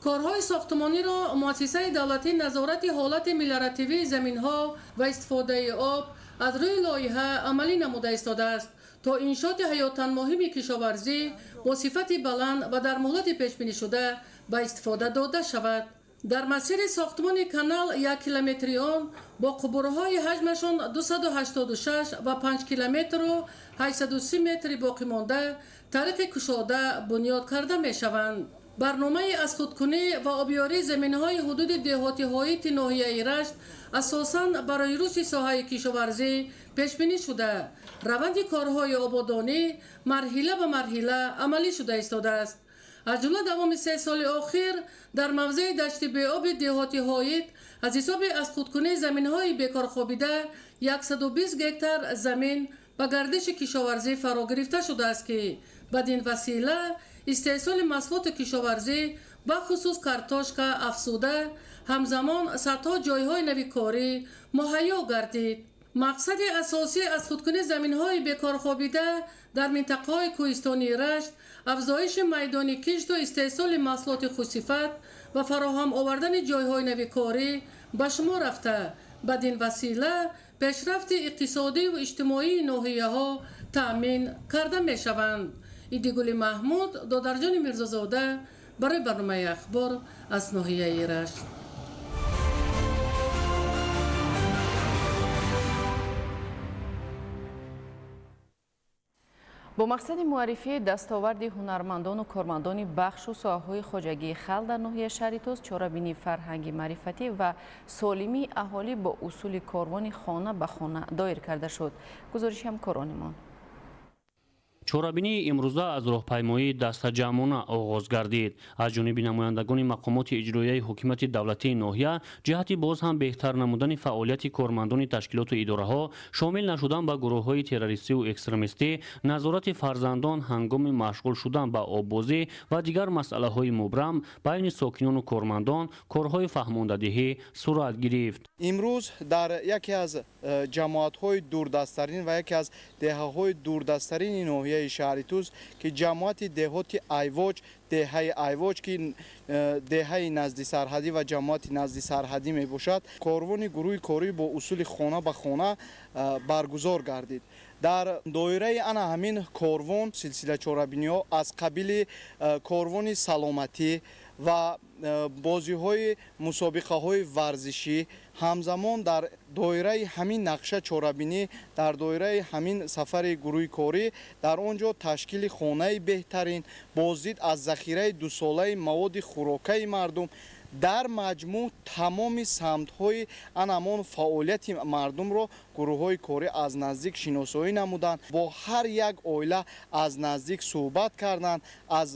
Speaker 1: Корҳои сохтмониро Муассисаи давлатии назорати ҳолати мелиоративии заминҳо ва истифодаи об аз рӯи лоиҳа амалӣ намуда истодааст, то иншооти ҳаётан муҳими кишоварзӣ бо сифати баланд ва дар муҳлати пешбинишуда ба истифода дода шавад. Дар масири сохтмони канал 1 километри он бо қубурҳои ҳаҷмашон 286 ва 5 километру 830 метри боқӣ монда тариқи кушода бунёд карда мешаванд. Барномаи аз худкунӣ ва обёрии заминҳои ҳудуди деҳоти Ҳоити ноҳияи Рашт асосан барои рушди соҳаи кишоварзӣ пешбинӣ шуда, раванди корҳои ободонӣ марҳила ба марҳила амалӣ шуда истодааст. Аз ҷумла давоми 3 соли охир дар мавзеи дашти беоби деҳоти Ҳоит аз ҳисоби аз худкунии заминҳои бекорхобида 120 гектар замин ба гардиши кишоварзӣ фаро гирифта шудааст, ки бадин васила истеҳсоли маҳсулоти кишоварзӣ бахусус картошка афзуда, ҳамзамон садҳо ҷойҳои нави корӣ муҳайё гардид. Мақсади асосӣ аз худкунии заминҳои бекорхобида дар минтақаҳои кӯҳистонии Рашт афзоиши майдони кишту истеҳсоли маҳсулоти хушсифат ва фароҳам овардани ҷойҳои нави корӣ ба шумор рафта, бадин васила пешрафти иқтисодию иҷтимоии ноҳияҳо таъмин карда мешаванд. Идигули Маҳмуд, Додарҷони Мирзозода барои барномаи Ахбор аз ноҳияи Рашт.
Speaker 9: Бо мақсади муаррифии дастоварди ҳунармандону кормандони бахшу соҳаҳои хоҷагии халқ дар ноҳияи шаҳри Тӯс чорабинии фарҳанги маърифатӣ ва солимии аҳолӣ бо усули корвони хона ба хона доир карда шуд. Гузориши ҳамкоронимон.
Speaker 12: Чорабинии имрӯза аз роҳпаймоии дастаҷамъона оғоз гардид. Аз ҷониби намояндагони мақомоти иҷроияи ҳукумати давлатии ноҳия ҷиҳати боз ҳам беҳтар намудани фаъолияти кормандони ташкилоту идораҳо, шомил нашудан ба гурӯҳҳои террористиву экстремистӣ, назорати фарзандон ҳангоми машғул шудан ба оббозӣ ва дигар масъалаҳои мубрам байни сокинону кормандон корҳои фаҳмондадиҳӣ сурат гирифт.
Speaker 2: Имрӯз дар яке аз ҷамоатҳои дурдасттарин ва яке аз деҳаҳои дурдасттарини ноҳияи шаҳри Тӯс, ки ҷамоати деҳоти Айвоҷ, деҳаи Айвоҷ, ки деҳаи назди сарҳадӣ ва ҷамоати назди сарҳадӣ мебошад, корвони гурӯҳи корӣ бо усули хона ба хона баргузор гардид. Дар доираи ана ҳамин корвон силсила чорабиниҳо аз қабили корвони саломатӣ ва бозиҳои мусобиқаҳои варзишӣ, ҳамзамон дар доираи ҳамин нақша чорабинӣ, дар доираи ҳамин сафари гурӯҳи корӣ дар он ҷо ташкили хонаи беҳтарин, боздид аз захираи дусолаи маводи хӯрокаи мардум, дар маҷмӯъ тамоми самтҳои анамон фаъолияти мардумро гурӯҳҳои корӣ аз наздик шиносоӣ намуданд, бо ҳар як оила аз наздик суҳбат карданд, аз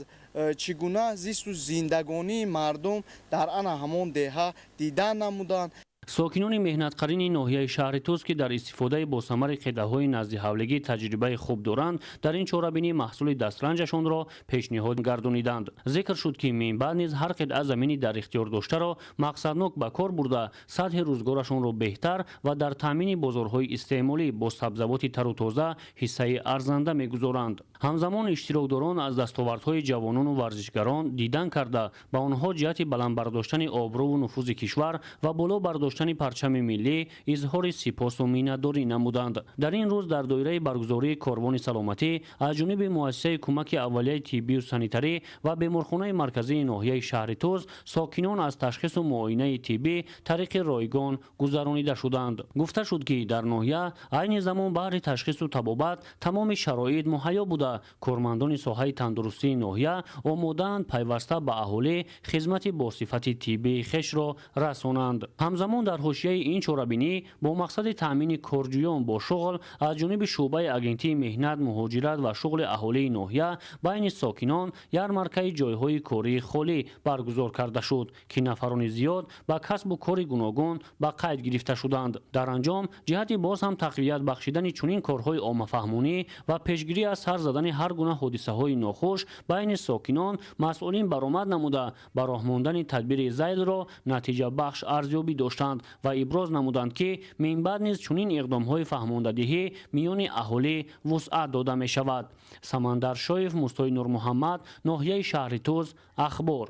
Speaker 2: чӣ гуна зисту зиндагонии мардум дар ана ҳамон деҳа дидан намуданд.
Speaker 12: Сокинони меҳнатқарини ноҳияи шаҳри Тӯс, ки дар истифодаи босамари қитъаҳои наздиҳавлигӣ таҷрибаи хуб доранд, дар ин чорабинӣ маҳсули дастранҷашонро пешниҳод гардониданд. Зикр шуд, ки минбаъд низ ҳар қитъа замини дар ихтиёр доштаро мақсаднок ба кор бурда, сатҳи рӯзгорашонро беҳтар ва дар таъмини бозорҳои истеъмолӣ бо сабзавоти тару тоза ҳиссаи арзанда мегузоранд. Ҳамзамон иштирокдорон аз дастовардҳои ҷавонону варзишгарон дидан карда, ба онҳо ҷиҳати баланд бардоштани обрӯву нуфузи кишвар ва боло бардоштани парчами миллӣ изҳори сипосу миннатдорӣ намуданд. Дар ин рӯз дар доираи баргузории корвони саломатӣ аз ҷониби муассисаи кӯмаки аввалияи тиббию санитарӣ ва беморхонаи марказии ноҳияи шаҳри Тӯс сокинон аз ташхису муоинаи тиббӣ тариқи ройгон гузаронида шуданд. Гуфта шуд, ки дар ноҳия айни замон баҳри ташхису табобат тамоми шароит муҳайё буда, кормандони соҳаи тандурустии ноҳия омодаанд пайваста ба аҳолӣ хизмати босифати тиббии хешро расонанд. Ҳамзамон дар ҳошияи ин чорабинӣ бо мақсади таъмини корҷӯён бо шуғл аз ҷониби шӯъбаи агентии меҳнат, муҳоҷират ва шуғли аҳолии ноҳия байни сокинон ярмаркаи ҷойҳои кории холӣ баргузор карда шуд, ки нафарони зиёд ба касбу кори гуногун ба қайд гирифта шуданд. Дар анҷом ҷиҳати боз ҳам тақвият бахшидани чунин корҳои оммафаҳмонӣ ва пешгирӣ аз сар задани ҳар гуна ҳодисаҳои нохуш байни сокинон масъулин баромад намуда, ба роҳ мондани тадбири зайлро натиҷабахш арзёбӣ доштанд ва иброз намуданд, ки минбаъд низ чунин иқдомҳои фаҳмондадиҳӣ миёни аҳолӣ вусъат дода мешавад. Самандар Шоев, Мустои Нурмуҳаммад, ноҳияи шаҳри Тӯс, Ахбор.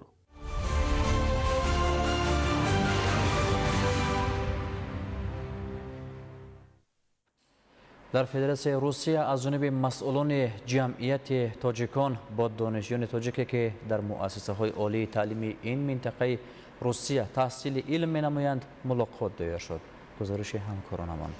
Speaker 10: Дар Федератсияи Русия аз ҷониби масъулони ҷамъияти тоҷикон бо донишҷӯёни тоҷике, ки дар муассисаҳои олии таълими ин минтақаи Русия таҳсили илм менамоянд, мулоқот доир шуд. Гузориши ҳамкоронамон.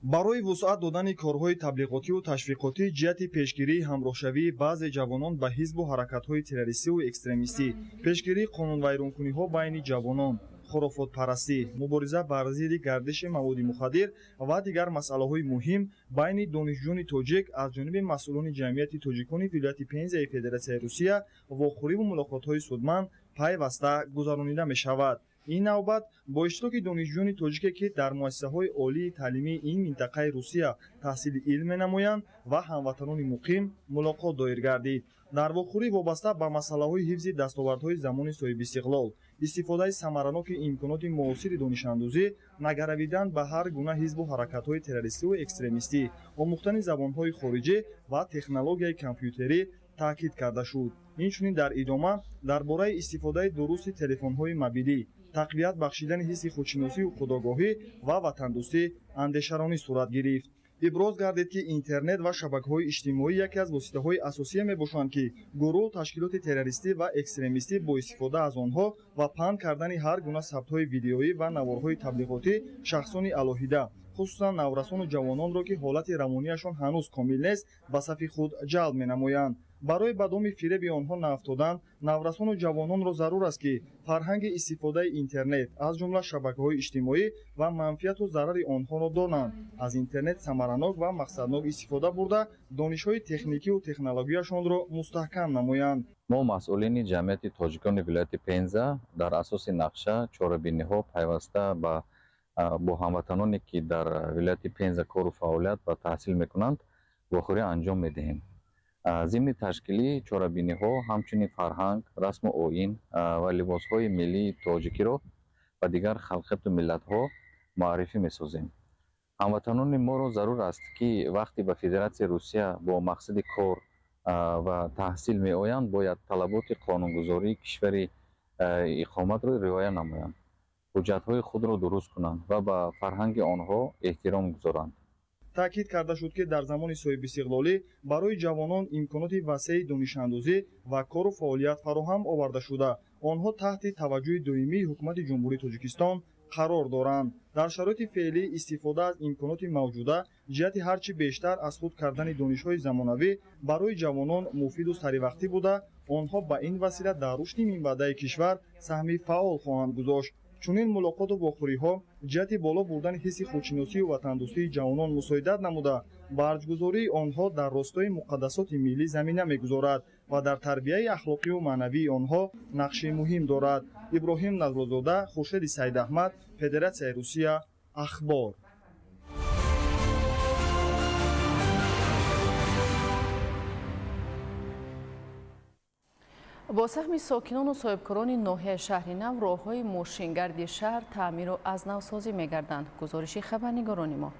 Speaker 4: Барои вусъат додани корҳои таблиғотиву ташвиқотӣ ҷиҳати пешгирии ҳамроҳшавии баъзе ҷавонон ба ҳизбу ҳаракатҳои террористиву экстремистӣ, пешгирии қонунвайронкуниҳо байни ҷавонон, хурофотпарастӣ, мубориза бар зидди гардиши маводи мухаддир ва дигар масъалаҳои муҳим байни донишҷӯёни тоҷик аз ҷониби масъулони ҷамъияти тоҷикони вилояти Пензаи Федератсияи Русия вохӯриву мулоқотҳои судманд пайваста гузаронида мешавад. Ин навбат бо иштироки донишҷӯёни тоҷике, ки дар муассисаҳои олии таълимии ин минтақаи Русия таҳсили илм менамоянд ва ҳамватанони муқим мулоқот доир гардид. Дар вохӯрӣ вобаста ба масъалаҳои ҳифзи дастовардҳои замони соҳибистиқлол, истифодаи самараноки имконоти муосири донишандӯзӣ, нагаравидан ба ҳар гуна ҳизбу ҳаракатҳои террористиву экстремистӣ, омӯхтани забонҳои хориҷӣ ва технологияи компютерӣ таъкид карда шуд. Инчунин дар идома дар бораи истифодаи дурусти телефонҳои мобилӣ, тақвият бахшидани ҳисси худшиносию худогоҳӣ ва ватандӯстӣ андешаронӣ сурат гирифт. Иброз гардид, ки интернет ва шабакаҳои иҷтимоӣ яке аз воситаҳои асосие мебошанд, ки гурӯҳ, ташкилоти террористӣ ва экстремистӣ бо истифода аз онҳо ва паҳн кардани ҳар гуна сабтҳои видеоӣ ва наворҳои таблиғотӣ шахсони алоҳида, Хусусан наврасону ҷавононро, ки ҳолати равонияшон ҳанӯз комил нест, ба сафи худ ҷалб менамоянд. Барои ба доми фиреби онҳо наафтодан, наврасону ҷавононро зарур аст, ки фарҳанги истифодаи интернет, аз ҷумла шабакаҳои иҷтимоӣ ва манфиату зарари онҳоро донанд, аз интернет самаранок ва мақсаднок истифода бурда, донишҳои техникиву технологияшонро мустаҳкам намоянд.
Speaker 5: Мо, масъулини ҷамъияти тоҷикони вилояти Пенза, дар асоси нақша чорабиниҳо пайваста бо ҳамватаноне, ки дар вилояти Пенза кору фаъолият ва таҳсил мекунанд, вохӯрӣ анҷом медиҳем. Зимни ташкили чорабиниҳо ҳамчунин фарҳанг, расму оин ва либосҳои миллии тоҷикиро ба дигар халқияту миллатҳо муаррифӣ месозем. Ҳамватанони моро зарур аст, ки вақте ба Федератсияи Русия бо мақсади кор ва таҳсил меоянд, бояд талаботи қонунгузории кишвари иқоматро риоя намоянд, ҳуҷҷатҳои худро дуруст кунанд ва ба фарҳанги онҳо эҳтиром гузоранд.
Speaker 4: Таъкид карда шуд, ки дар замони соҳибистиқлолӣ барои ҷавонон имконоти васеи донишандозӣ ва кору фаъолият фароҳам оварда шуда, онҳо таҳти таваҷҷӯҳи доимии ҳукумати Ҷумҳурии Тоҷикистон қарор доранд. Дар шароити феълӣ истифода аз имконоти мавҷуда ҷиҳати ҳарчи бештар аз худ кардани донишҳои замонавӣ барои ҷавонон муфиду саривақтӣ буда, онҳо ба ин васила дар рушди минбаъдаи кишвар саҳми фаъол хоҳанд гузошт. Чунин мулоқоту вохӯриҳо ҷиҳати боло бурдани ҳисси худшиносию ватандӯстии ҷавонон мусоидат намуда, ба арҷгузории онҳо дар ростои муқаддасоти миллӣ замина мегузорад ва дар тарбияи ахлоқиву маънавии онҳо нақши муҳим дорад. Иброҳим Назрозода, Хуршеди Саидаҳмад, Федератсияи Русия, Ахбор.
Speaker 9: Бо саҳми сокинону соҳибкорони ноҳияи Шаҳри Нав роҳҳои мошингарди шаҳр таъмиру аз навсозӣ мегарданд. Гузориши хабарнигорони мо.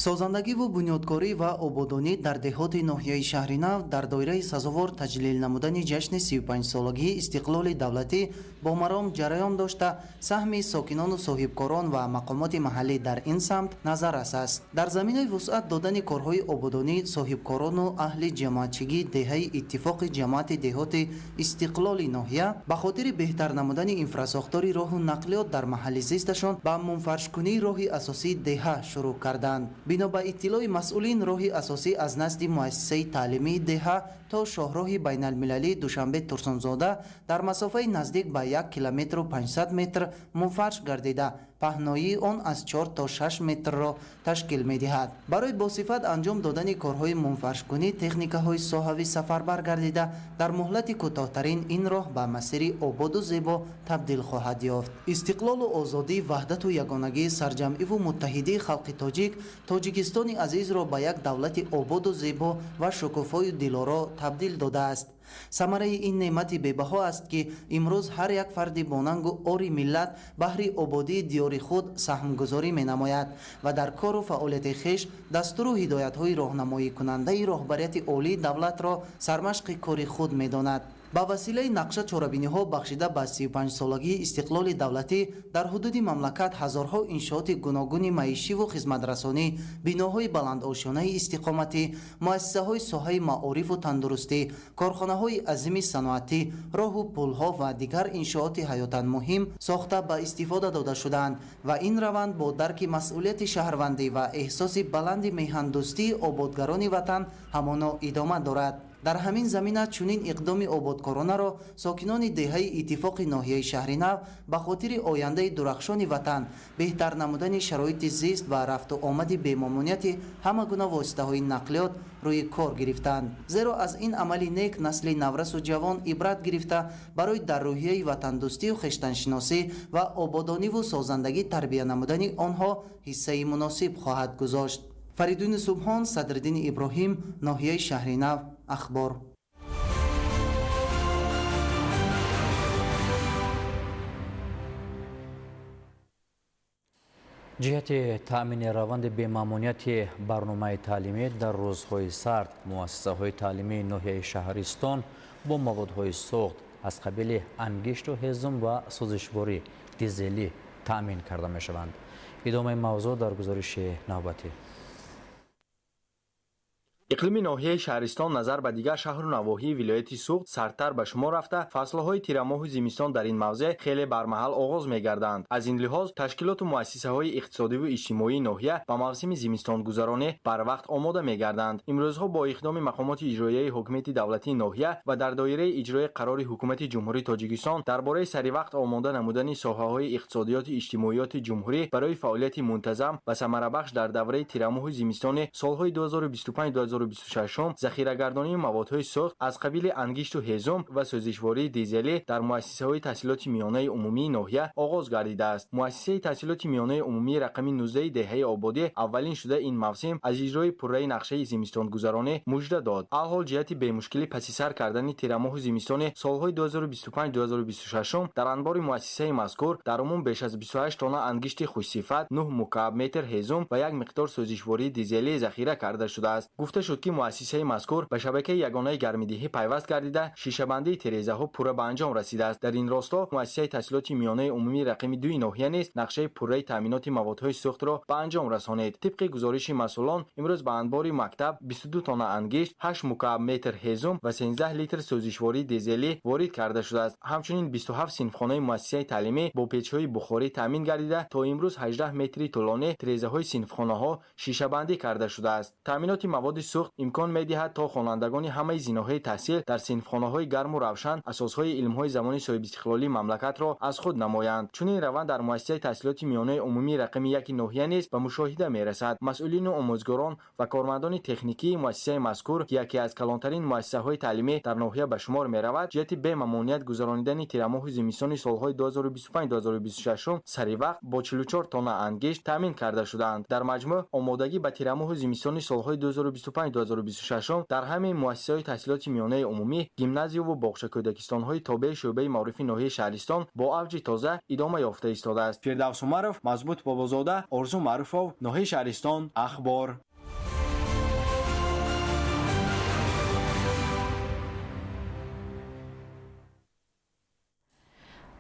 Speaker 7: Созандагиву бунёдкорӣ ва ободонӣ дар деҳоти ноҳияи Шаҳри Нав дар доираи сазовор таҷлил намудани ҷашни 35-солагии истиқлоли давлатӣ бо маром ҷараён дошта, саҳми сокинону соҳибкорон ва мақомоти маҳаллӣ дар ин самт назаррас аст. Дар заминаи вусъат додани корҳои ободонӣ, соҳибкорону аҳли ҷамоатчигии деҳаи Иттифоқи ҷамоати деҳоти Истиқлоли ноҳия ба хотири беҳтар намудани инфрасохтори роҳу нақлиёт дар маҳалли зисташон ба мунфаршкунии роҳи асосии деҳа шурӯъ карданд. Бино ба иттилои масъулин, роҳи асосӣ аз назди муассисаи таълимии деҳа то шоҳроҳи байналмилалии Душанбе-Турсунзода дар масофаи наздик ба 1 километру 500 метр мунфарш гардида, паҳноии он аз 4 то 6 метрро ташкил медиҳад. Барои босифат анҷом додани корҳои мунфаршкунӣ техникаҳои соҳавӣ сафарбар гардида, дар муҳлати кӯтоҳтарин ин роҳ ба масири ободу зебо табдил хоҳад ёфт. Истиқлолу озодӣ, ваҳдату ягонагӣ, сарҷамъиву муттаҳидии халқи тоҷик Тоҷикистони азизро ба як давлати ободу зебо ва шукуфою дилоро табдил додааст. Самараи ин неъмати бебаҳо аст, ки имрӯз ҳар як фарди бонангу ори миллат баҳри ободии диёри худ саҳмгузорӣ менамояд ва дар кору фаъолияти хеш дастуру ҳидоятҳои роҳнамоикунандаи роҳбарияти олии давлатро сармашқи кори худ медонад. Ба василаи нақша чорабиниҳо бахшида ба 35-солагии истиқлоли давлатӣ дар ҳудуди мамлакат ҳазорҳо иншооти гуногуни маишиву хизматрасонӣ, биноҳои баландошёнаи истиқоматӣ, муассисаҳои соҳаи маорифу тандурустӣ, корхонаҳои азими саноатӣ, роҳу пулҳо ва дигар иншооти ҳаётан муҳим сохта ба истифода дода шудаанд ва ин раванд бо дарки масъулияти шаҳрвандӣ ва эҳсоси баланди меҳандӯстии ободгарони ватан ҳамоно идома дорад. Дар ҳамин замина чунин иқдоми ободкоронаро сокинони деҳаи Иттифоқи ноҳияи Шаҳри Нав ба хотири ояндаи дурахшони ватан, беҳтар намудани шароити зист ва рафту омади бемамунияти ҳама гуна воситаҳои нақлиёт рӯи кор гирифтанд. Зеро аз ин амали нек насли наврасу ҷавон ибрат гирифта, барои дар рӯҳияи ватандӯстию хештаншиносӣ ва ободониву созандагӣ тарбия намудани онҳо ҳиссаи муносиб хоҳад гузошт. Фаридуни Субҳон, Садриддини Иброҳим, ноҳияи Шаҳри Нав, Ахбор.
Speaker 10: Ҷиҳати таъмини раванди бемамунияти барномаи таълимӣ дар рӯзҳои сард, муассисаҳои таълимии ноҳияи Шаҳристон бо маводҳои сӯхт аз қабили ангишту ҳезум ва сӯзишворӣ дизелӣ таъмин карда мешаванд. Идомаи мавзӯъ дар гузориши навбатӣ.
Speaker 6: Иқлими ноҳияи Шаҳристон назар ба дигар шаҳру навоҳии вилояти Суғд сардтар ба шумор рафта, фаслҳои тирамоҳу зимистон дар ин мавзеъ хеле бармаҳал оғоз мегарданд. Аз ин лиҳоз ташкилоту муассисаҳои иқтисодиву иҷтимоии ноҳия ба мавсими зимистонгузаронӣ барвақт омода мегарданд. Имрӯзҳо бо иқдоми мақомоти иҷроияи ҳокимияти давлатии ноҳия ва дар доираи иҷрои қарори Ҳукумати Ҷумҳурии Тоҷикистон дар бораи саривақт омода намудани соҳаҳои иқтисодиёту иҷтимоиёти ҷумҳурӣ барои фаъолияти мунтазам ва самарабахш дар давраи тирамоҳу зимистони солҳои 2025-2026 захирагардонии маводҳои сӯхт аз қабили ангишту ҳезум ва сӯзишвории дизелӣ дар муассисаҳои таҳсилоти миёнаи умумии ноҳия оғоз гардидааст. Муассисаи таҳсилоти миёнаи умумии рақами 19 деҳаи Ободӣ аввалин шуда ин мавсим аз иҷрои пурраи нақшаи зимистонгузаронӣ мужда дод. Алҳол ҷиҳати бемушкилӣ паси сар кардани тирамоҳу зимистони солҳои 2025-2026 дар анбори муассисаи мазкур дар умум беш аз 28 тонна ангишти хушсифат, 9 мукааб метр ҳезум ва як миқдор сӯзишвории дизелӣ захира карда шудааст. Гуфта шуд, ки муассисаи мазкур ба шабакаи ягонаи гармидиҳӣ пайваст гардида, шишабандии терезаҳо пурра ба анҷом расидааст. Дар ин росто муассисаи таҳсилоти миёнаи умумии рақами 2 ноҳия низ нақшаи пурраи таъминоти маводҳои сӯхтро ба анҷом расонид. Тибқи гузориши масъулон, имрӯз ба анбори мактаб 22 тонна ангишт, 8 мукааб метр ҳезум ва 13 литр сӯзишвории дизелӣ ворид карда шудааст. Ҳамчунин 27 синфхонаи муассисаи таълимӣ бо печҳои бухорӣ таъмин гардида, то имрӯз 18 метри тӯлонӣ тирезаҳои синфхонаҳо шишабандӣ карда шудааст. Таъминоти маводи сӯхт имкон медиҳад, то хонандагони ҳамаи зиноҳои таҳсил дар синфхонаҳои гарму равшан асосҳои илмҳои замони соҳибистиқлолии мамлакатро аз худ намоянд. Чунин раванд дар муассисаи таҳсилоти миёнаи умумии рақами 1 ноҳия низ ба мушоҳида мерасад. Масъулину омӯзгорон ва кормандони техникии муассисаи мазкур, ки яке аз калонтарин муассисаҳои таълимӣ дар ноҳия ба шумор меравад, ҷиҳати бемамоният гузаронидани тирамоҳу зимистони солҳои 2025-2026 саривақт бо 44 тонна ангишт таъмин карда шудаанд. Дар маҷмӯъ омодагӣ ба тирамоҳу зимистони солҳои 2025-2026 дар ҳамаи муассисаҳои таҳсилоти миёнаи умумӣ, гимназияву боғчакӯдакистонҳои тобеи шӯъбаи маорифи ноҳияи Шаҳристон бо авҷи тоза идома ёфта истодааст. Фирдавс Умаров, Мазбут Бобозода, Орзу Маъруфов, ноҳияи Шаҳристон, Ахбор.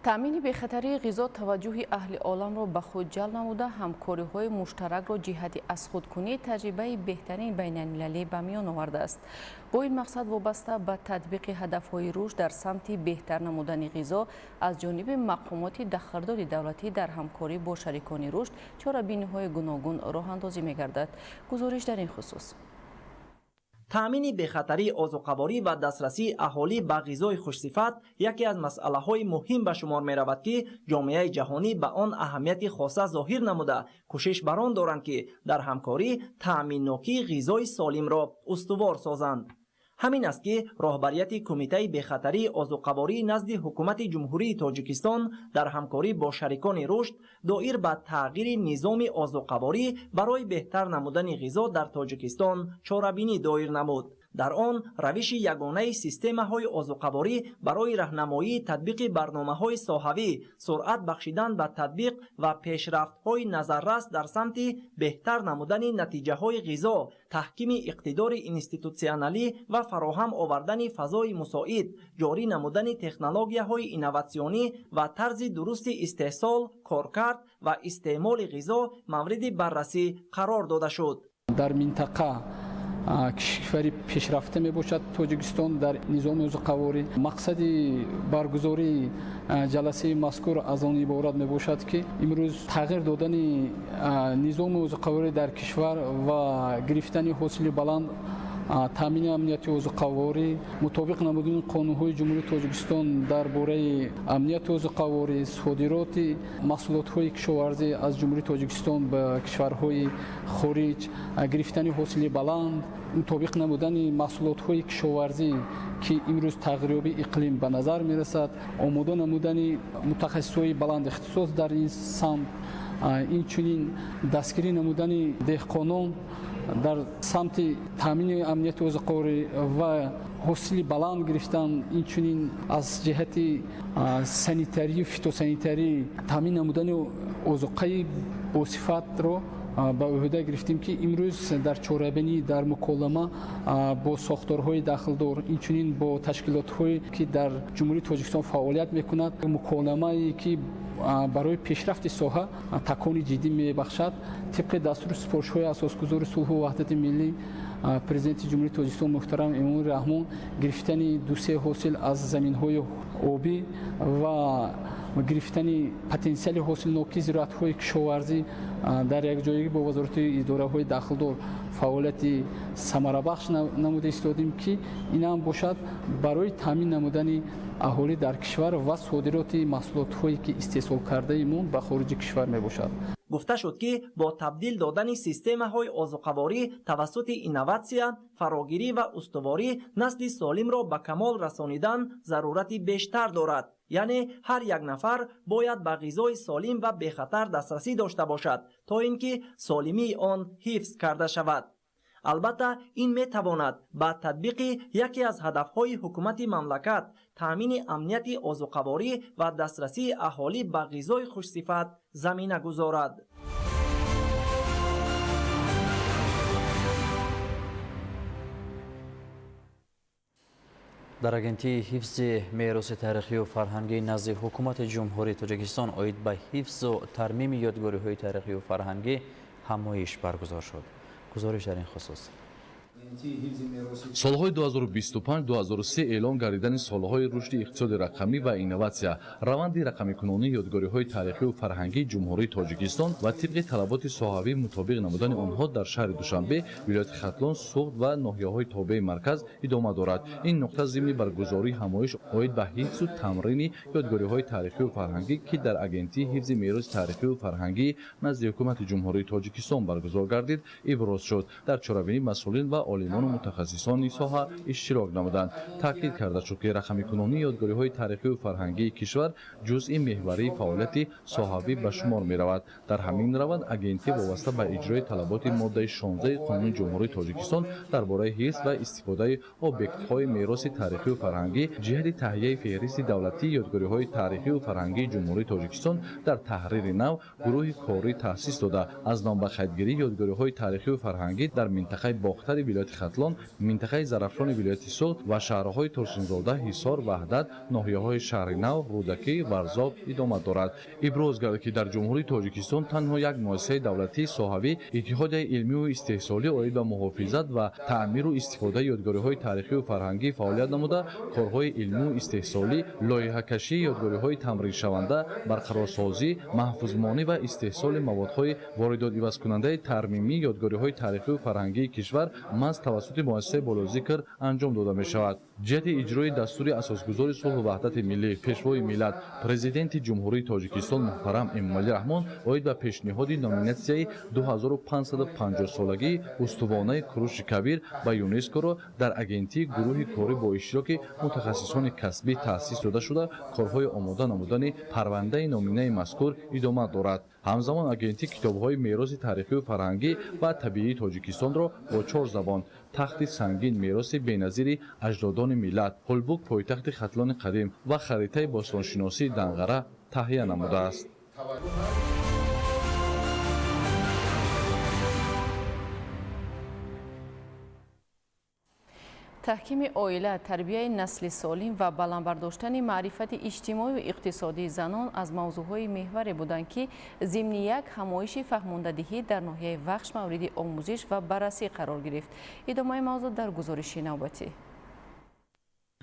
Speaker 9: Таъмини бехатарии ғизо таваҷҷӯҳи аҳли оламро ба худ ҷалб намуда, ҳамкориҳои муштаракро ҷиҳати аз худкунии таҷрибаи беҳтарин байналмилалӣ ба миён овардааст. Бо ин мақсад вобаста ба татбиқи ҳадафҳои рушд дар самти беҳтар намудани ғизо аз ҷониби мақомоти дахлдори давлатӣ дар ҳамкорӣ бо шарикони рушд чорабиниҳои гуногун роҳандозӣ мегардад. Гузориш дар ин хусус.
Speaker 8: Таъмини бехатарии озуқаворӣ ва дастрасии аҳолӣ ба ғизои хушсифат яке аз масъалаҳои муҳим ба шумор меравад, ки ҷомеаи ҷаҳонӣ ба он аҳамияти хоса зоҳир намуда, кӯшиш бар он доранд, ки дар ҳамкорӣ таъминнокии ғизои солимро устувор созанд. Ҳамин аст, ки роҳбарияти Кумитаи бехатарии озуқаворӣ назди Ҳукумати Ҷумҳурии Тоҷикистон дар ҳамкорӣ бо шарикони рушд доир ба тағйири низоми озуқаворӣ барои беҳтар намудани ғизо дар Тоҷикистон чорабинӣ доир намуд. Дар он равиши ягонаи системаҳои озуқаворӣ барои раҳнамоии татбиқи барномаҳои соҳавӣ, суръат бахшидан ба татбиқ ва пешрафтҳои назаррас дар самти беҳтар намудани натиҷаҳои ғизо, таҳкими иқтидори институтсионалӣ ва фароҳам овардани фазои мусоид, ҷорӣ намудани технологияҳои инноватсионӣ ва тарзи дурусти истеҳсол, коркард ва истеъмоли ғизо мавриди баррасӣ қарор дода шуд.
Speaker 11: Дар минтақа кишвари пешрафта мебошад Тоҷикистон дар низоми озуқаворӣ. Мақсади баргузории ҷаласаи мазкур аз он иборат мебошад, ки имрӯз тағйир додани низоми озуқаворӣ дар кишвар ва гирифтани ҳосили баланд, таъмини амнияти озуқаворӣ, мутобиқ намудани қонунҳои Ҷумҳурии Тоҷикистон дар бораи амнияти озуқаворӣ, содироти маҳсулотҳои кишоварзӣ аз Ҷумҳурии Тоҷикистон ба кишварҳои хориҷ, гирифтани ҳосили баланд, мутобиқ намудани маҳсулотҳои кишоварзӣ, ки имрӯз тағйирёбии иқлим ба назар мерасад, омода намудани мутахассисҳои баланд ихтисос дар ин самт, инчунин дастгирӣ намудани деҳқонон дар самти таъмини амнияти озуқаворӣ ва ҳосили баланд гирифтан, инчунин аз ҷиҳати санитарию фитосанитарӣ таъмин намудани озуқаи босифатро ба ӯҳда гирифтем, ки имрӯз дар чорабинӣ, дар муколама бо сохторҳои дахлдор, инчунин бо ташкилотҳое, ки дар Ҷумҳурии Тоҷикистон фаъолият мекунад, муколамае ки барои пешрафти соҳа такони ҷиддӣ мебахшад. Тибқи дастуру супоришҳои асосгузори сулҳу ваҳдати миллӣ Президенти Ҷумҳурии Тоҷикистон муҳтарам Эмомалӣ Раҳмон гирифтани 2-3 ҳосил аз заминҳои обӣ ва гирифтани потенсиали ҳосилнокии зироатҳои кишоварзӣ дар якҷоягӣ бо вазорати идораҳои дахлдор фаъолияти самарабахш намуда истодем, ки ин ҳам бошад барои таъмин намудани аҳолӣ дар кишвар ва содироти маҳсулотҳое ки истеҳсол кардаи мо ба хориҷи кишвар мебошад.
Speaker 8: Гуфта шуд, ки бо табдил додани системаҳои озуқаворӣ тавассути инноватсия, фарогирӣ ва устуворӣ насли солимро ба камол расонидан зарурати бештар дорад. Яъне ҳар як нафар бояд ба ғизои солим ва бехатар дастрасӣ дошта бошад, то ин ки солимии он ҳифз карда шавад. Албатта, ин метавонад ба татбиқи яке аз ҳадафҳои ҳукумати мамлакат, таъмини амнияти озуқаворӣ ва дастрасии аҳолӣ ба ғизои хушсифат замина гузорад.
Speaker 10: Дар Агентии ҳифзи мероси таърихию фарҳангӣ назди Ҳукумати Ҷумҳурии Тоҷикистон оид ба ҳифзу тармими ёдгориҳои таърихию фарҳангӣ ҳамоиш баргузор шуд. Гузориш дар ин хусус.
Speaker 3: Солҳои 2025-2003 эълон гардидани солҳои рушди иқтисоди рақамӣ ва инноватсия, раванди рақамикунонии ёдгориҳои таърихию фарҳангии Ҷумҳурии Тоҷикистон ва тибқи талаботи соҳавӣ мутобиқ намудани онҳо дар шаҳри Душанбе, вилояти Хатлон, Суғд ва ноҳияҳои тобеи марказ идома дорад. Ин нуқта зимни баргузории ҳамоиш оид ба ҳифзу тамрини ёдгориҳои таърихию фарҳангӣ, ки дар Агентии ҳифзи мероси таърихию фарҳангӣ назди Ҳукумати Ҷумҳурии Тоҷикистон баргузор гардид, иброз шуд. Дар чорабинӣ масъулин ва олимону мутахассисони соҳа иштирок намуданд. Таъкид карда шуд, ки рақамикунонии ёдгориҳои таърихию фарҳангии кишвар ҷузъи меҳварии фаъолияти соҳавӣ ба шумор меравад. Дар ҳамин раванд агентӣ вобаста ба иҷрои талаботи моддаи 16 Қонуни Ҷумҳурии Тоҷикистон дар бораи ҳифз ва истифодаи объектҳои мероси таърихию фарҳангӣ ҷиҳати таҳияи феҳристи давлатии ёдгориҳои таърихию фарҳангии Ҷумҳурии Тоҷикистон дар таҳрири нав гурӯҳи корӣ таъсис дода, аз ном ба қайдгирии ёдгориҳои таърихию фарҳангӣ дар минтақаи Бохтари вилояти Хатлон, минтақаи Зарафшони вилояти Суғд ва шаҳрҳои Турсунзода, Ҳисор, Ваҳдат, ноҳияҳои Шаҳри Нав, Рӯдакӣ, Варзоб идома дорад. Иброз гардид, ки дар Ҷумҳурии Тоҷикистон танҳо як муассисаи давлатии соҳавӣ, Иттиҳодияи илмию истеҳсолӣ оид ба муҳофизат ва таъмиру истифодаи ёдгориҳои таърихию фарҳангӣ фаъолият намуда, корҳои илмию истеҳсолӣ, лоиҳакашии ёдгориҳои тамриншаванда, барқарорсозӣ, маҳфузмонӣ ва истеҳсоли маводҳои воридотивазкунандаи тармимии ёдгориҳои таърихию фарҳангии кишвар маҳз тавассути муассисаи болозикр анҷом дода мешавад. Ҷиҳати иҷрои дастури асосгузори сулҳу ваҳдати миллӣ, Пешвои миллат, Президенти Ҷумҳурии Тоҷикистон муҳтарам Эмомалӣ Раҳмон оид ба пешниҳоди номинатсияи 2550-солагии устувонаи Куруши Кабир ба ЮНЕСКОро дар агентии гурӯҳи корӣ бо иштироки мутахассисони касбӣ таъсис дода шуда, корҳои омода намудани парвандаи номинаи мазкур идома дорад. Ҳамзамон агентӣ китобҳои мероси таърихию фарҳангӣ ва табиии Тоҷикистонро бо 4 забон: Тахти сангин, мероси беназири аҷдодони миллат, Ҳулбук, пойтахти Хатлони қадим ва харитаи бостоншиносии Данғара таҳия намудааст.
Speaker 9: Таҳкими оила, тарбияи насли солим ва баланд бардоштани маърифати иҷтимоию иқтисодии занон аз мавзӯъҳои меҳваре буданд, ки зимни як ҳамоиши фаҳмондадиҳӣ дар ноҳияи Вахш мавриди омӯзиш ва баррасӣ қарор гирифт. Идомаи мавзӯъ дар гузориши навбатӣ.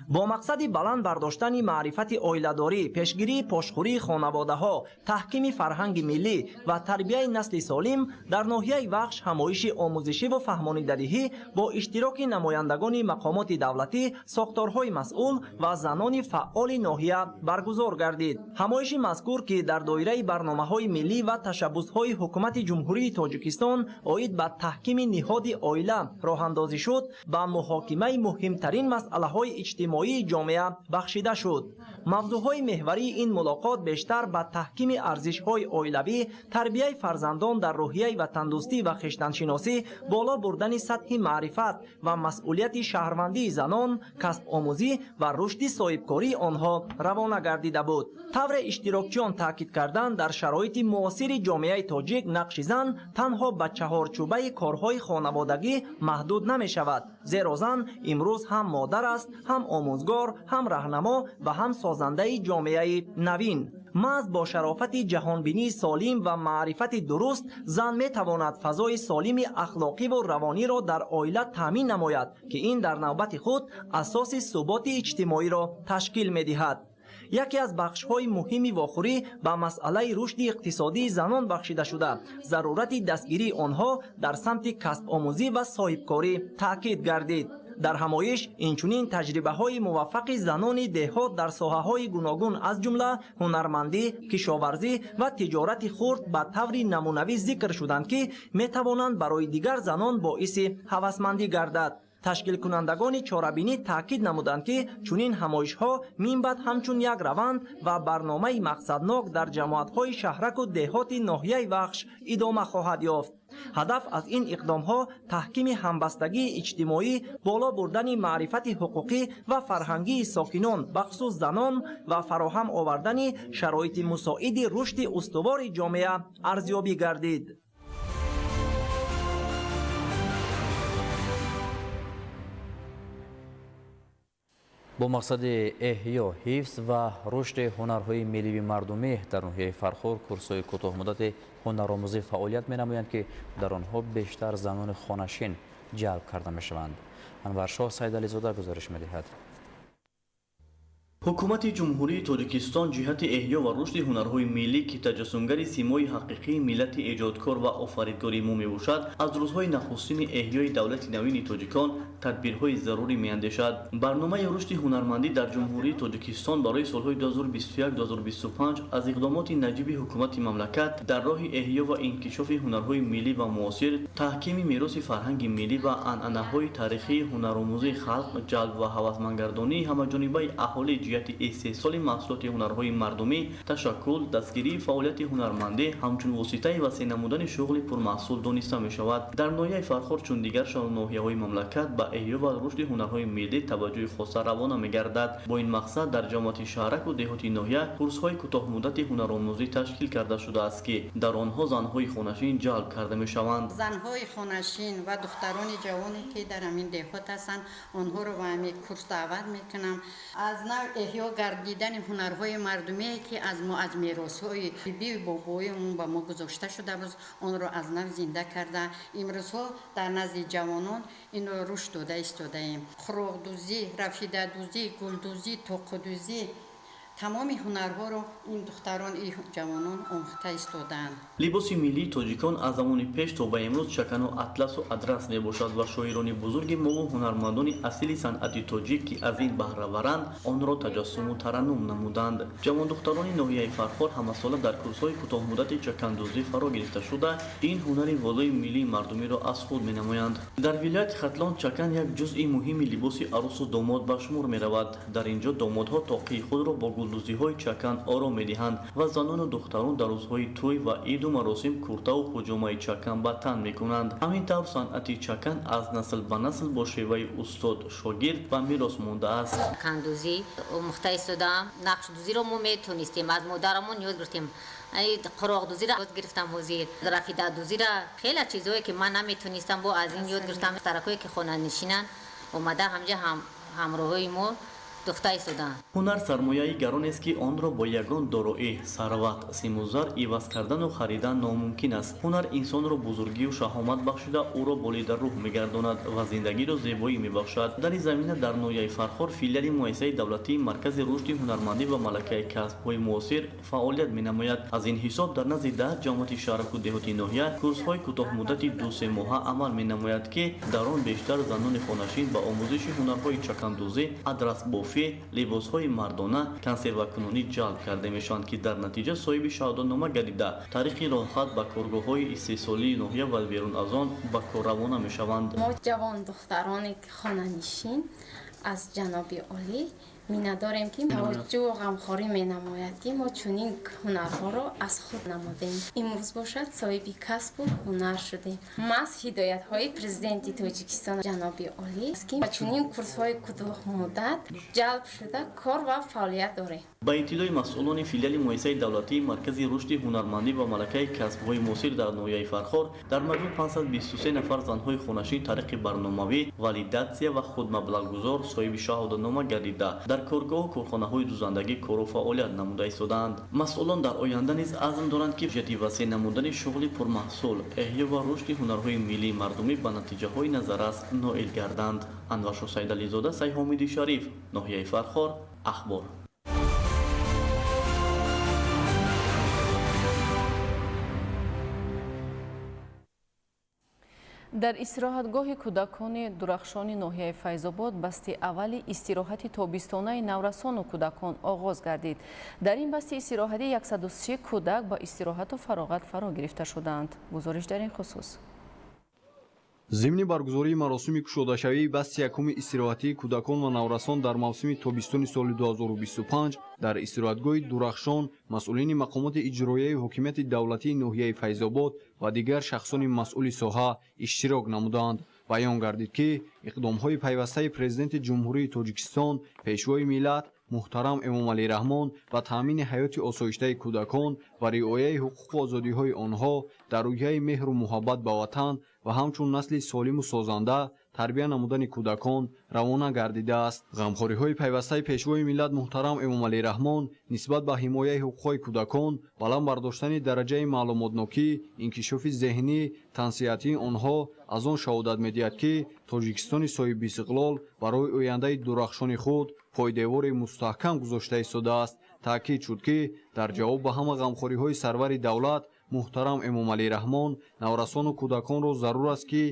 Speaker 8: Бо мақсади баланд бардоштани маърифати оиладорӣ, пешгирии пошхӯрии хонаводаҳо, таҳкими фарҳанги миллӣ ва тарбияи насли солим дар ноҳияи Вахш ҳамоиши омӯзишиву фаҳмонидадиҳӣ бо иштироки намояндагони мақомоти давлатӣ, сохторҳои масъул ва занони фаъоли ноҳия баргузор гардид. Ҳамоиши мазкур, ки дар доираи барномаҳои миллӣ ва ташаббусҳои Ҳукумати Ҷумҳурии Тоҷикистон оид ба таҳкими ниҳоди оила роҳандозӣ шуд, ба муҳокимаи муҳимтарин масъалаҳои иҷтимоии ҷомеа бахшида шуд. Мавзӯъҳои меҳварии ин мулоқот бештар ба таҳкими арзишҳои оилавӣ, тарбияи фарзандон дар рӯҳияи ватандӯстӣ ва хештаншиносӣ, боло бурдани сатҳи маърифат ва масъулияти шаҳрвандии занон, касбомӯзӣ ва рушди соҳибкории онҳо равона гардида буд. Тавре иштирокчиён таъкид карданд, дар шароити муосири ҷомеаи тоҷик нақши зан танҳо ба чаҳорчӯбаи корҳои хонаводагӣ маҳдуд намешавад, зеро зан имрӯз ҳам модар аст, ҳам омӯзгор, ҳам раҳнамо ва ҳам созандаи ҷомеаи навин. Маҳз бо шарофати ҷаҳонбинии солим ва маърифати дуруст зан метавонад фазои солими ахлоқиву равониро дар оила таъмин намояд, ки ин дар навбати худ асоси суботи иҷтимоиро ташкил медиҳад. Яке аз бахшҳои муҳими вохӯрӣ ба масъалаи рушди иқтисодии занон бахшида шуда, зарурати дастгирии онҳо дар самти касбомӯзӣ ва соҳибкорӣ таъкид гардид. Дар ҳамоиш инчунин таҷрибаҳои муваффақи занони деҳот дар соҳаҳои гуногун, аз ҷумла ҳунармандӣ, кишоварзӣ ва тиҷорати хурд ба таври намунавӣ зикр шуданд, ки метавонанд барои дигар занон боиси ҳавасмандӣ гардад. Ташкилкунандагони чорабинӣ таъкид намуданд, ки чунин ҳамоишҳо минбаъд ҳамчун як раванд ва барномаи мақсаднок дар ҷамоатҳои шаҳраку деҳоти ноҳияи Вахш идома хоҳад ёфт. Ҳадаф аз ин иқдомҳо таҳкими ҳамбастагии иҷтимоӣ, боло бурдани маърифати ҳуқуқӣ ва фарҳангии сокинон, бахусус занон, ва фароҳам овардани шароити мусоиди рушди устувори ҷомеа арзёбӣ гардид.
Speaker 10: Бо мақсади эҳё, ҳифз ва рушди ҳунарҳои миллии мардумӣ дар ноҳияи Фархор курсҳои кӯтоҳмуддати ҳунаромӯзӣ фаъолият менамоянд, ки дар онҳо бештар занони хонашин ҷалб карда мешаванд. Анваршоҳ Сайдализода гузориш медиҳад.
Speaker 13: Ҳукумати Ҷумҳурии Тоҷикистон ҷиҳати эҳё ва рушди ҳунарҳои миллӣ, ки таҷассумгари симои ҳақиқии миллати эҷодкор ва офаридгори мо мебошад, аз рӯзҳои нахустини эҳёи давлати навини тоҷикон тадбирҳои зарурӣ меандешад. Барномаи рушди ҳунармандӣ дар Ҷумҳурии Тоҷикистон барои солҳои 2021-2025 аз иқдомоти наҷиби ҳукумати мамлакат дар роҳи эҳё ва инкишофи ҳунарҳои миллӣ ва муосир, таҳкими мероси фарҳанги миллӣ ва анъанаҳои таърихии ҳунаромӯзии халқ, ҷалб ва ҳавасмандгардонии ҳамаҷонибаи аҳолӣ ҷиҳати истеҳсоли маҳсулоти ҳунарҳои мардумӣ, ташаккул, дастгирии фаъолияти ҳунармандӣ ҳамчун воситаи васеъ намудани шуғли пурмаҳсул дониста мешавад. Дар ноҳияи Фархор, чун дигар шаҳру ноҳияҳои мамлакат, ба эҳё ва рушди ҳунарҳои миллӣ таваҷҷӯҳи хоса равона мегардад. Бо ин мақсад дар ҷамоати шаҳраку деҳоти ноҳия курсҳои кӯтоҳмуддати ҳунаромӯзӣ ташкил карда шудааст, ки дар онҳо занҳои хонашин ҷалб карда мешаванд.
Speaker 15: Занҳои хонашин ва духтарони ҷавоне, ки дар ҳамин деҳот ҳастанд, онҳоро ба ҳамин курс даъват мекунам. Аз нав эҳё гардидани ҳунарҳои мардумие, ки аз мо аз меросҳои бибию бобоимон ба мо гузошта шуда буд, онро аз нав зинда карда, имрӯзҳо дар назди ҷавонон инро рушд дода истодаем. Хуроғдӯзӣ, рафидадӯзӣ, гулдӯзӣ, тоқудӯзӣ, тамоми ҳунарҳоро ин духтарон, ин ҷавонон омӯхта истодаанд.
Speaker 13: Либоси миллии тоҷикон аз замони пеш то ба имрӯз чакану атласу адрас мебошад ва шоирони бузурги мову ҳунармандони асили санъати тоҷик, ки аз ин баҳраваранд, онро таҷассуму тараннум намуданд. Ҷавондухтарони ноҳияи Фархор ҳамасола дар курсҳои кӯтоҳмуддати чакандӯзӣ фаро гирифта шуда, ин ҳунари волои миллии мардумиро аз худ менамоянд. Дар вилояти Хатлон чакан як ҷузъи муҳими либоси арӯсу домод ба шумор меравад. Дар ин ҷо домодҳо тоқии худро бо гулдӯзиҳои чакан ором медиҳанд ва занону духтарон дар рӯзҳои тӯй ва иду маросим куртаву пуҷомаи чакан ба тан мекунанд. Ҳамин тавр санъати чакан аз насл ба насл бо шеваи устод шогирд ба мерос мондааст.
Speaker 16: Чакандӯзӣ омӯхта истодаам. Нақшдӯзиро мо метонистем, аз модарамон ёд гирифтем. Қуроғдӯзиро ёд гирифтам, ҳозир рафидадӯзиро, хеле чизҳое ки ман наметонистам, бо аз ин ёд гирифтам. Духтаракое ки хонанишинанд омада ҳамҷа ҳамроҳои мо духта истодаанд.
Speaker 13: Ҳунар сармояи гаронест, ки онро бо ягон дороӣ, сарват, симузар иваз кардану харидан номумкин аст. Ҳунар инсонро бузургию шаҳомат бахшида, ӯро болидаррӯҳ мегардонад ва зиндагиро зебоӣ мебахшад. Дар ин замина дар ноҳияи Фархор филиали муассисаи давлатии Маркази рушди ҳунармандӣ ва малакаи касбҳои муосир фаъолият менамояд. Аз ин ҳисоб дар назди 10 ҷамоати шаҳраку деҳоти ноҳия курсҳои кӯтоҳмуддати ду-се моҳа амал менамояд, ки дар он бештар занони хонашин ба омӯзиши ҳунарҳои чакандӯзӣ, адрасбофӣ, либосҳои мардона, консервакунонӣ ҷалб карда мешаванд, ки дар натиҷа соҳиби шаҳодатнома гардида, тариқи роҳхат ба коргоҳҳои истеҳсолии ноҳия ва берун аз он ба кор равона мешаванд.
Speaker 24: Мо ҷавон духтарони хонанишин аз ҷаноби олӣ миннатдорем, ки таваҷҷӯҳу ғамхорӣ менамояд, ки мо чунин ҳунарҳоро аз худ намудем. Имрӯз бошад соҳиби касбу ҳунар шудем. Маҳз ҳидоятҳои президенти Тоҷикистон ҷаноби олӣ аст, ки ба чунин курсҳои кӯтоҳмуддат ҷалб шуда кор ва фаъолият дорем.
Speaker 13: Ба иттилои масъулони филиали муассисаи давлатии Маркази рушди ҳунармандӣ ва малакаи касбҳои муосир дар ноҳияи Фархор дар маҷмӯъ 523 нафар занҳои хонашин тариқи барномавӣ, валидатсия ва худмаблағгузор соҳиби шаҳодатнома гардида, Дар коргоҳу корхонаҳои дузандагӣ кору фаъолият намуда истодаанд. Масъулон дар оянда низ азм доранд, ки ҷиҳати васеъ намудани шуғли пурмаҳсул, эҳё ва рушди ҳунарҳои миллии мардумӣ ба натиҷаҳои назаррас ноил гарданд. Анваршо Сайдализода, Сайҳомиди Шариф, ноҳияи Фархор, Ахбор.
Speaker 9: Дар истироҳатгоҳи кӯдакони Дурахшони ноҳияи Файзобод басти аввали истироҳати тобистонаи наврасону кӯдакон оғоз гардид. Дар ин басти истироҳатӣ 130 кӯдак ба истироҳату фароғат фаро гирифта шудаанд. Гузориш дар ин хусус.
Speaker 14: Зимни баргузории маросими кушодашавии басти якуми истироҳатии кӯдакон ва наврасон дар мавсими тобистони соли 2025 дар истироҳатгоҳи Дурахшон масъулини мақомоти иҷроияи ҳокимияти давлатии ноҳияи Файзобод ва дигар шахсони масъули соҳа иштирок намуданд. Баён гардид, ки иқдомҳои пайвастаи Президенти Ҷумҳурии Тоҷикистон, Пешвои миллат муҳтарам Эмомалӣ Раҳмон ба таъмини ҳаёти осоиштаи кӯдакон ва риояи ҳуқуқу озодиҳои онҳо дар рӯҳияи меҳру муҳаббат ба ватан ва ҳамчун насли солиму созанда тарбия намудани кӯдакон равона гардидааст. Ғамхориҳои пайвастаи Пешвои миллат муҳтарам Эмомалӣ Раҳмон нисбат ба ҳимояи ҳуқуқҳои кӯдакон, баланд бардоштани дараҷаи маълумотнокӣ, инкишофи зеҳнӣ, тансиҳатии онҳо аз он шаҳодат медиҳад, ки Тоҷикистони соҳибистиқлол барои ояндаи дурахшони худ пойдевори мустаҳкам гузошта истодааст. Таъкид шуд, ки дар ҷавоб ба ҳама ғамхориҳои сарвари давлат муҳтарам Эмомалӣ Раҳмон наврасону кӯдаконро зарур аст, ки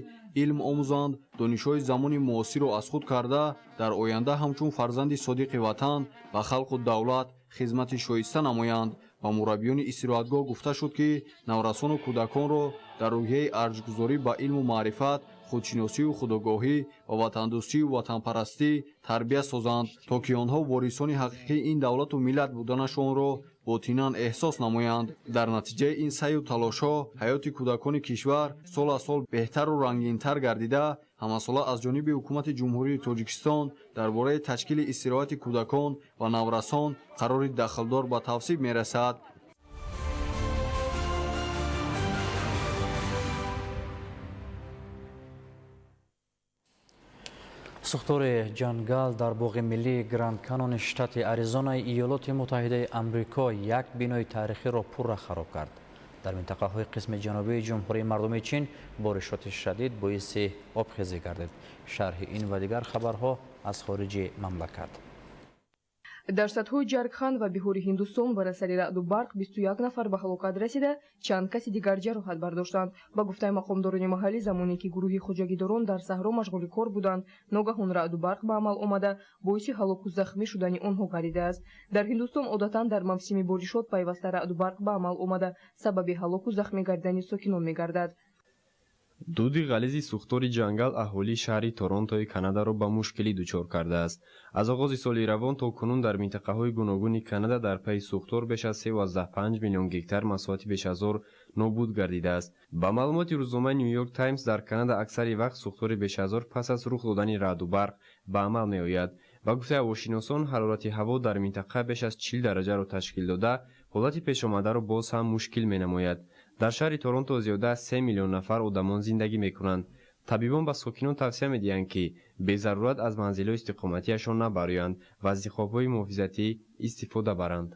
Speaker 14: илм омӯзанд, донишҳои замони муосирро аз худ карда, дар оянда ҳамчун фарзанди содиқи ватан ба халқу давлат хизмати шоиста намоянд. Ба мураббиёни истироҳатгоҳ гуфта шуд, ки наврасону кӯдаконро дар рӯҳияи арҷгузорӣ ба илму маърифат, худшиносию худогоҳӣ ва ватандӯстию ватанпарастӣ тарбия созанд, то ки онҳо ворисони ҳақиқии ин давлату миллат буданашонро ботинан эҳсос намоянд. Дар натиҷаи ин саъю талошҳо ҳаёти кӯдакони кишвар сол аз сол беҳтару рангинтар гардида, ҳамасола аз ҷониби Ҳукумати Ҷумҳурии Тоҷикистон дар бораи ташкили истироҳати кӯдакон ва наврасон қарори дахлдор ба тавсиб мерасад.
Speaker 10: Сӯхтори ҷангал дар боғи миллии Гранд Канони штати Аризонаи Иёлоти Муттаҳидаи Амрико як бинои таърихиро пурра хароб кард. Дар минтақаҳои қисми ҷанубии Ҷумҳурии Мардумии Чин боришоти шадид боиси обхезӣ гардид. Шарҳи ин ва дигар хабарҳо аз хориҷи мамлакат.
Speaker 17: Дар штатҳои Ҷаркхан ва Биҳори Ҳиндустон бар асари раъду барқ 21 нафар ба ҳалокат расида, чанд каси дигар ҷароҳат бардоштанд. Ба гуфтаи мақомдорони маҳаллӣ, замоне ки гурӯҳи хоҷагидорон дар саҳро машғули кор буданд, ногаҳон раъду барқ ба амал омада, боиси ҳалоку захмӣ шудани онҳо гардидааст. Дар Ҳиндустон одатан дар мавсими боришот пайваста раъду барқ ба амал омада, сабаби ҳалоку захмӣ гардидани сокинон мегардад.
Speaker 18: Дуди ғализи сӯхтори ҷангал аҳолии шаҳри Торонтои Канадаро ба мушкилӣ дучор кардааст. Аз оғози соли равон то кунун дар минтақаҳои гуногуни Канада дар пайи сӯхтор беш аз 3,5 миллион гектар масоҳати бешазор нобуд гардидааст. Ба маълумоти рӯзномаи Нью-Йорк Таймс, дар Канада аксари вақт сӯхтори бешазор пас аз рух додани раъду барқ ба амал меояд. Ба гуфтаи ҳавошиносон, ҳарорати ҳаво дар минтақа беш аз 40 дараҷаро ташкил дода, ҳолати пешомадаро боз ҳам мушкил менамояд. Дар шаҳри Торонто зиёда аз 3 миллион нафар одамон зиндагӣ мекунанд. Табибон ба сокинон тавсия медиҳанд, ки безарурат аз манзилҳои истиқоматиашон набароянд ва аз ниқобҳои муҳофизатӣ истифода баранд.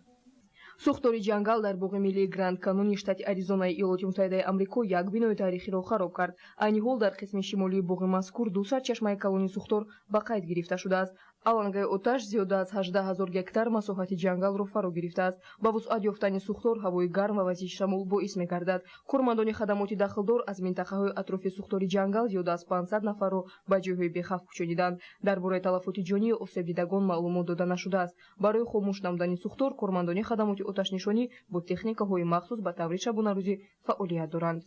Speaker 17: Сӯхтори ҷангал дар боғи миллии Гранд Канони штати Аризонаи Иёлоти Муттаҳидаи Амрико як бинои таърихиро хароб кард. Айни ҳол дар қисми шимолии боғи мазкур ду сарчашмаи калони сӯхтор ба қайд гирифта шудааст. Алангаи оташ зиёда аз 18 ҳазор гектар масоҳати ҷангалро фаро гирифтааст. Ба вусъат ёфтани сӯхтор ҳавои гарм ва вазиши шамол боис мегардад. Кормандони хадамоти дахлдор аз минтақаҳои атрофи сӯхтори ҷангал зиёда аз 500 нафарро ба ҷойҳои бехавф кӯчониданд. Дар бораи талафоти ҷонии осебдидагон маълумот дода нашудааст. Барои хомӯш намудани сӯхтор кормандони хадамоти оташнишонӣ бо техникаҳои махсус ба таври шабонарӯзӣ фаъолият доранд.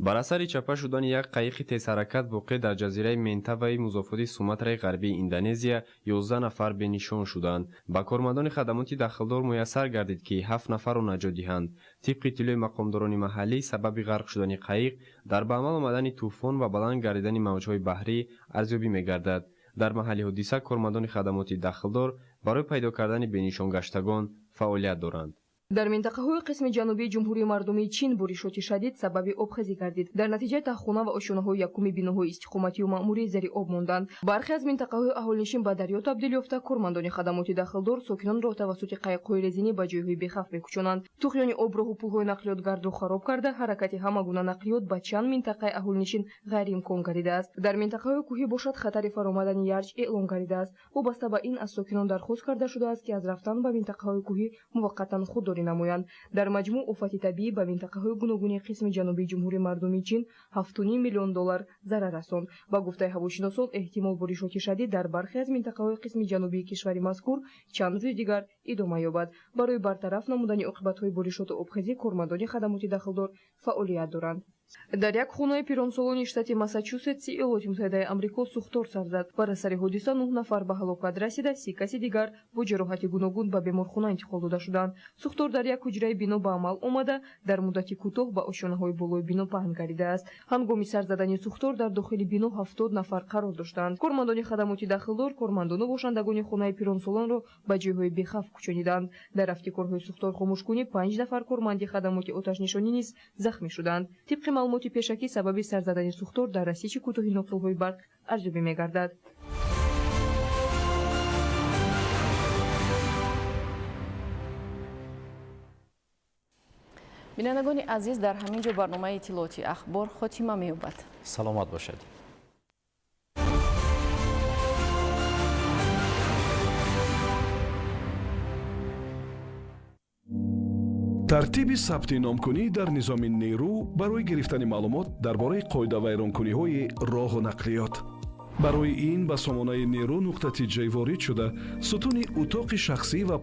Speaker 18: Бар асари чапа шудани як қайиқи тезҳаракат воқеъ дар ҷазираи Ментаваи музофоти Суматраи ғарбии Индонезия 11 нафар бенишон шуданд. Ба кормандони хадамоти дахлдор муяссар гардид, ки 7 нафарро наҷот диҳанд. Тибқи иттилои мақомдорони маҳаллӣ, сабаби ғарқ шудани қайиқ дар ба амал омадани тӯфон ва баланд гардидани мавҷҳои баҳрӣ арзёбӣ мегардад. Дар маҳалли ҳодиса кормандони хадамоти дахлдор барои пайдо кардани бенишонгаштагон фаъолият доранд.
Speaker 17: Дар минтақаҳои қисми ҷанубии Ҷумҳурии Мардумии Чин боришоти шадид сабаби обхезӣ гардид. Дар натиҷа таҳхона ва ошёнаҳои якуми биноҳои истиқоматию маъмурӣ зери об монданд. Бархе аз минтақаҳои аҳолинишин ба дарё табдил ёфта, кормандони хадамоти дахлдор сокинонро тавассути қайиқҳои резинӣ ба ҷойҳои бехавф мекӯчонанд. Туғёни об роҳу пулҳои нақлиётгардро хароб карда, ҳаракати ҳама гуна нақлиёт ба чанд минтақаи аҳолинишин ғайриимкон гардидааст. Дар минтақаҳои кӯҳӣ бошад, хатари фаромадани ярч эълон гардидааст. Вобаста ба ин аз сокинон дархост карда шудааст, ки аз рафтан ба минтақаҳои кӯҳӣ муваққатан худдорӣ намоянд. Дар маҷмӯъ офати табиӣ ба минтақаҳои гуногуни қисми ҷанубии Ҷумҳурии Мардумии Чин 7,5 миллион доллар зарар расонд. Ба гуфтаи ҳавошиносон, эҳтимол боришоти шадид дар бархе аз минтақаҳои қисми ҷанубии кишвари мазкур чанд рӯзи дигар идома ёбад. Барои бартараф намудани оқибатҳои боришоту обхезӣ кормандони хадамоти дахлдор фаъолият доранд. Дар як хонаи пиронсолони штати Массачусетси Иёлоти Муттаҳидаи Амрико сӯхтор сар зад. Бар асари ҳодиса 9 нафар ба ҳалокат расида, 30 каси дигар бо ҷароҳати гуногун ба беморхона интиқол дода шуданд. Сӯхтор дар як ҳуҷраи бино ба амал омада, дар муддати кӯтоҳ ба ошёнаҳои болои бино паҳн гардидааст. Ҳангоми сар задани сӯхтор дар дохили бино 70 нафар қарор доштанд. Кормандони хадамоти дахлдор кормандону бошандагони хонаи пиронсолонро ба ҷойҳои бехавф кӯчониданд. Дар рафти корҳои сӯхторхомӯшкунӣ 5 нафар корманди хадамоти оташнишонӣ низ захмӣ шуданд. Тибқи маълумоти пешакӣ, сабаби сар задани сӯхтор дар расиши кӯтоҳи ноқилҳои барқ арзёбӣ мегардад.
Speaker 9: Бинандагони азиз, дар ҳамин ҷо барномаи иттилоотии ахбор хотима меёбад.
Speaker 10: Саломат бошед.
Speaker 19: Тартиби сабти номкунӣ дар низоми нерӯ барои гирифтани маълумот дар бораи қоидавайронкуниҳои роҳу нақлиёт. Барои ин ба сомонаи нерӯ нуқта тиҷ ворид шуда, сутуни утоқи шахсӣ ва